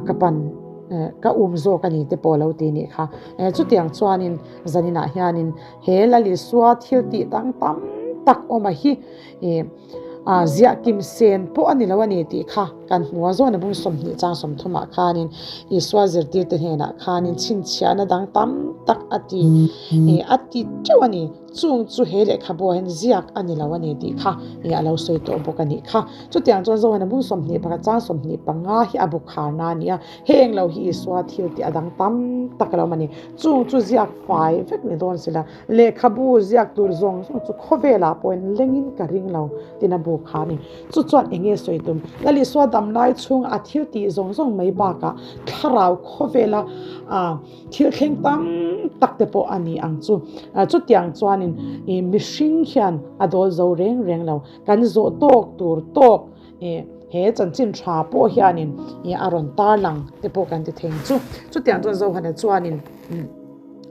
ka pan ka um zawk a ni te pawh lo ti nih kha. Chutiang chuanin zaninah hianin he Lal Isua thil tih dang tam tak awm a hi A ziah kim sen pawh a ni lo a ni tih kha kan hmu a, Zawna bung 20 chang 30 ah khanin Isua zirtirte hnenah khanin chhinchhiahna dang tam tak a ti a ti teuh a ni. Chung chu he lehkhabu ah hian ziak a ni lo a ni tih kha a lo sawi tawh bawk a nih kha. Chutiang chuan Zawna bung 21 chang 25 hi a bu kharna a ni a, heng lo hi Isua thil tih a dang tam tak a lo awm a ni. Chung chu ziak fai vek ni dawn sila. Lehkhabu ziak tur zawng zawng chu khawvelah pawhin lengin ka ring lo tina bu kha a ni. Chu chuan eng nge sawi tum? Lal Isua dam lai chhunga a thil tih zawng zawng mai bakah thlarau khawvela thil thleng tam tak te pawh a ni ang chu. Chutiang chuanin mihring hian a dawl zo reng reng lo. Kan zawh tawk tur tawk he chanchin tha pawh hianin a rawn tarlang te pawh kan ti thei ang chu. Chutiang chuan Zohana chuanin.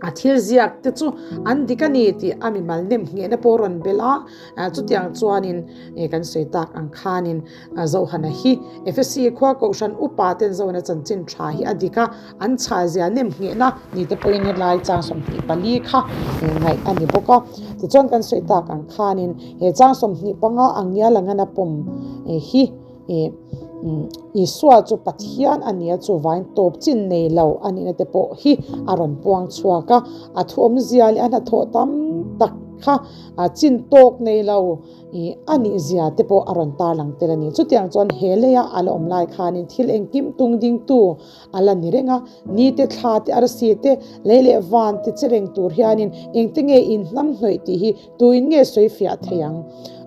A thil ziak te chu an dik a ni tih a mimal nem nghehna pawh rawn belh a, chutiang chuanin kan sawi tak ang khanin Zohana hi Efesi khua kohhran upa ten Zohana chanchin tha hi a dik a, an chhah zia nem nghehna ni te pawhin helai chang 24 kha ngaih a ni bawk a. Tichuan kan sawi tak ang khanin he chang 25 ang ngial anga na pawm hi Isua chu Pathian a nia chuvain tawp chin nei lo a nihna te pawh hi a rawn puang chhuak a, a thu awmzia leh a hnathawh tam tak. kha chin tawk nei lo a nih zia te pawh a rawn tarlang tel a ni. Chutiang chuan he leia a la awm lai khanin thil engkim tung dingtu a la ni reng a, ni te, thla te, arsi te, lei leh van te che reng tur hianin engte nge inhnam hnawih tih hi tuin nge sawi fiah thei ang?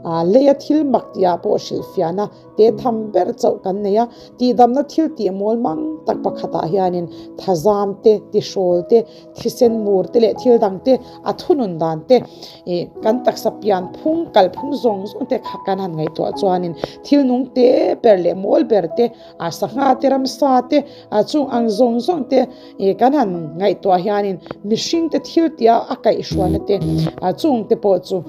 Leia thil mak tihah pawh hrilhfiahna te tham ber chauh kan nei a, tihdamna thil tih mawl mang tak pakhatah hianin thazam te, tihrawl te, thisen mur te leh thil dang te a thunun dan te ih kan taksa pian phung kal phung zawng zawng te kha kan han ngaihtuah chuanin thil nung te ber leh mawl ber te a sangha te ramsa te a chung ang zawng zawng te ih kan han ngaihtuah hianin mihring te thil tia a kaihhruaina te a chung te pawh chu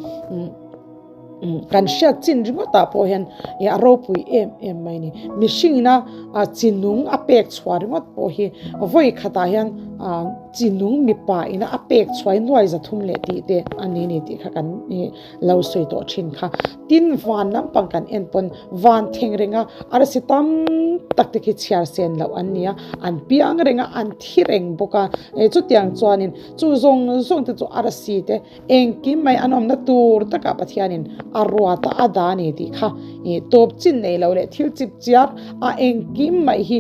Kan hriat chin ringawtah pawh hian ih a ropui em em mai a ni. Mihringina ah chi nung a pek chhuah ringawt pawh hi vawi khatah hian ah chi nung mipa ina a pek chhuah hi nuai zathum leh tih te a ni ni tih kha kan ih lo sawi tawh thin kha. Tin van lampang kan en pawn van theng renga arsi tam tak te khi chhiar sen loh an ni a, an piang reng a, an thi reng bawk a. Chutiang chuanin chu zawng zawng te chu arsi te Engkim mai an awmna tur takah Pathianin a ruat a, a dah a ni tih kha tawp chin nei lo leh thil chip chiar a engkim mai hi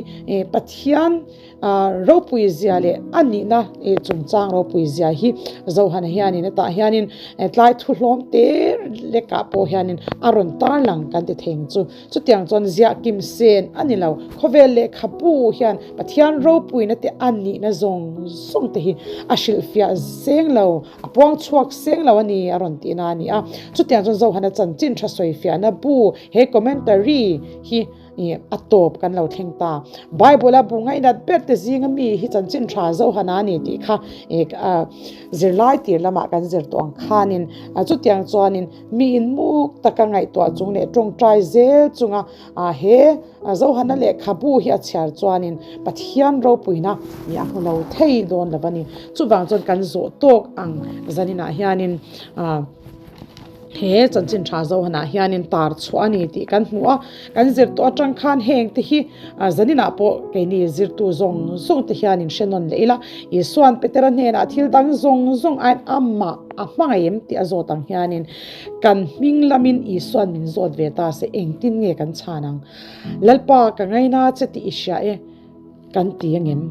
Pathian ropui zia leh a nihna chungchang ropui zia hi Zohana hianin hetah hianin tlai thu hlawm te lekah pawh hianin a rawn tarlang kan ti thei ang chu. Chutiang chuan ziah kim sen a ni lo. Khawvel lehkhabu hian Pathian ropuina te a nihna zawng zawng te hi a hrilhfiah seng lo. A puang chhuak seng lo a ni a rawn tihna a ni a. Chutiang chuan Zohana chanchin tha sawifiahna bu he commentary hi a tawp kan lo thleng ta. Bible-a bu ngainat ber te zinga mi hi chanchin tha Zohana a ni tih kha zirlai tir lamah kan zir tawh ang khanin chutiang chuanin mi inmuk taka ngaihtuah chung leh tawngtai zel chunga he Zohana lehkhabu hi a chhiar chuanin Pathian ropuina nih a hmu lo thei dawn lo a ni. Chuvang chuan kan zawh tawk ang zaninah hianin he chanchin tha Zohanah hianin tar chhuah a ni tih kan hmu a. Kan zir tawh atang khan heng te hi zaninah pawh keini zirtu zawng zawng te hianin hre nawn leh ila. Isuan Petera hnenah thil dang zawng zawng aiin amah a hmangaih em tih a zawt ang hianin kan hming lamin Isuan min zawt ve ta se engtin nge kan chhan ang? Lalpa ka ngaina che tih i hria e kan ti angem?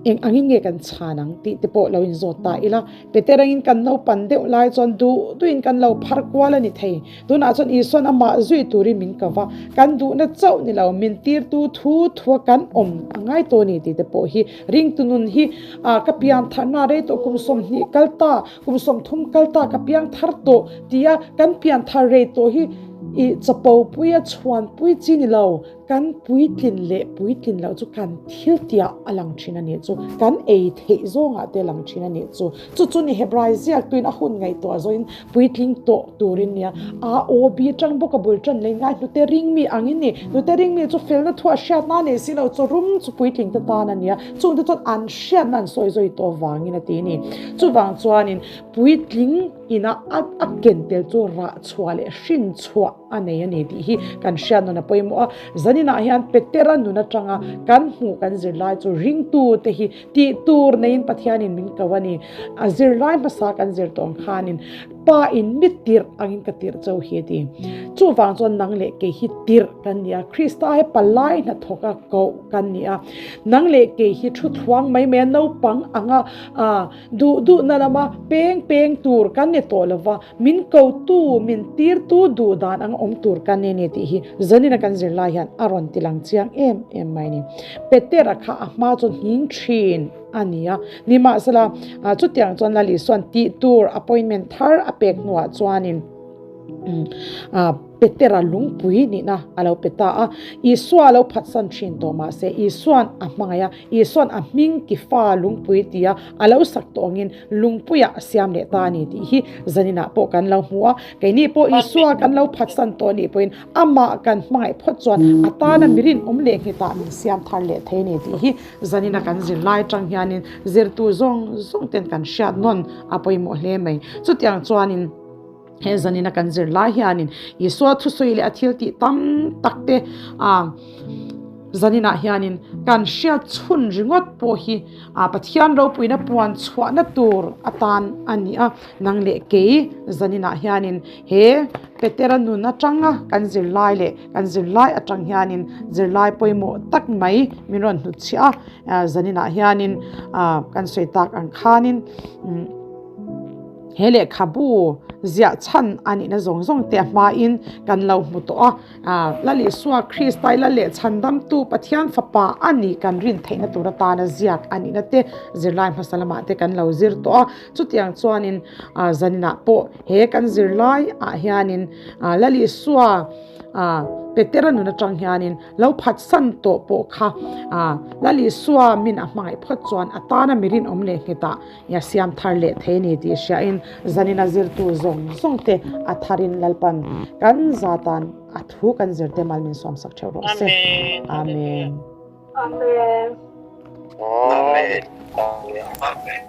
Eng angin nge kan chhan ang tih te pawh lo inzawt ta ila. Peter angin kan naupan deuh lai chuan duh duhin kan lo phar kual a ni thei. Tunah chuan Isuan amah zui turin min ko va, kan duhna chauh ni lo, min tirtu thu thua kan awm a ngai tawh a ni tih te pawh hi ringtu nun hi ka pian tharna rei tawh kum 20 kal ta, kum 30 kal ta ka piang thar tawh tia kan pian thar rei tawh hi i chapo pui a chhuan pui chi ni lo. Kan puitlin leh puitlin loh chu kan thil tiah a lang thin a nih chu, kan ei theih zawngah te a lang thin a nih chu. Chu chu ni Hebrai ziaktuin a hun ngaihtuah zawhin puitling tawh turin nia a aw bi atang bawk a bul tan lei ngai hnute ringmi angin ni. Hnute ringmi chu felna thuah hriatna a nei si lo, chaw rum chu puitling te tan a nia, chungte chuan an hriatna an sawi zawi tawh vangin a ti a ni. Chuvang chuanin puitling ina a ken tel chu rah chhuah leh hrin chhuah a nei a ni tih hi kan hriat nun a pawimawh a. Zaninah hian Petera nun atanga kan hmuh kan zirlai chu ringtu te hi tih tur neiin Pathianin min ko a ni. A zirlai hmasa kan zir tawh ang khanin Pa in mi tirh angin ka tirh cho hi a ti. Chuvang chuan nang leh kei hi tirh kan ni a, Krista he palai hnathawk a koh kan ni a. Nang leh kei hi thu thuang mai mai a naupang anga duh duhna lama peng peng tur kan ni tawh lova, Min kotu, min tirtu duh dan anga awm tur kan ni a ni tih hi zanina kan zirlai hian a rawn ti lang chiang em em mai a ni. Petera kha a hma chu nghing thin a ni a, nimahsela chutiang chuan Lal Isua'n tih tur appointment thar a pek hnuah chuanin Petera lungpui nihna a lo pe ta a. Isua a lo phatsan thin tawh mahse Isua'n a hmangaih a, Isua'n a hming Kifa lungpui tia a lo sak tawh angin Lungpuiah a siam leh ta a ni tih hi zaninah pawh kan lo hmu a. Keini pawh Isua kan lo phatsan tawh anih pawhin amah kan hmangaih phawt chuan a tana mi rinawm leh nghetah min siam thar leh thei a ni tih hi zanina kan zirlai atang hianin zirtu zawng zawng ten kan hriat nawn a pawimawh hle mai. Chutiang chuanin. He zanina kan zir lai hianin Isua thusawi leh a thil tih tam tak te a Zaninah hianin kan hriat chhun ringawt pawh hi Pathian ropuina puan chhuahna tur atan a ni a. Nang leh kei zaninah hianin he Petera nun atanga kan zirlai leh kan zirlai atang hianin zirlai pawimawh tak mai min rawn hnutchhiah a. Zaninah hianin kan sawi tak ang khanin he lehkhabu ziah chhan a nihna zawng zawng te a hmain kan lo hmu tawh a. Lal Isua Krista i Lal leh Chhandamtu Pathian Fapa a nih kan rin theihna tur atana ziak a nihna te zirlai hmasa lamah te kan lo zir tawh a. Chutiang chuanin zaninah pawh he kan zirlai ah hianin Lal Isua Petera nun atang hianin lo phatsan tawh pawh kha Lal Isua min a hmangaih phawt chuan a tana mi rinawm leh nghetah Ia siam thar leh thei ni tih hriain zanin a zirtu zawng zawng te a tharin Lalpan kan zatan a thu kan zir te mal min sawmsak theuh rawh se. Amen. Amen. Amen. Amen.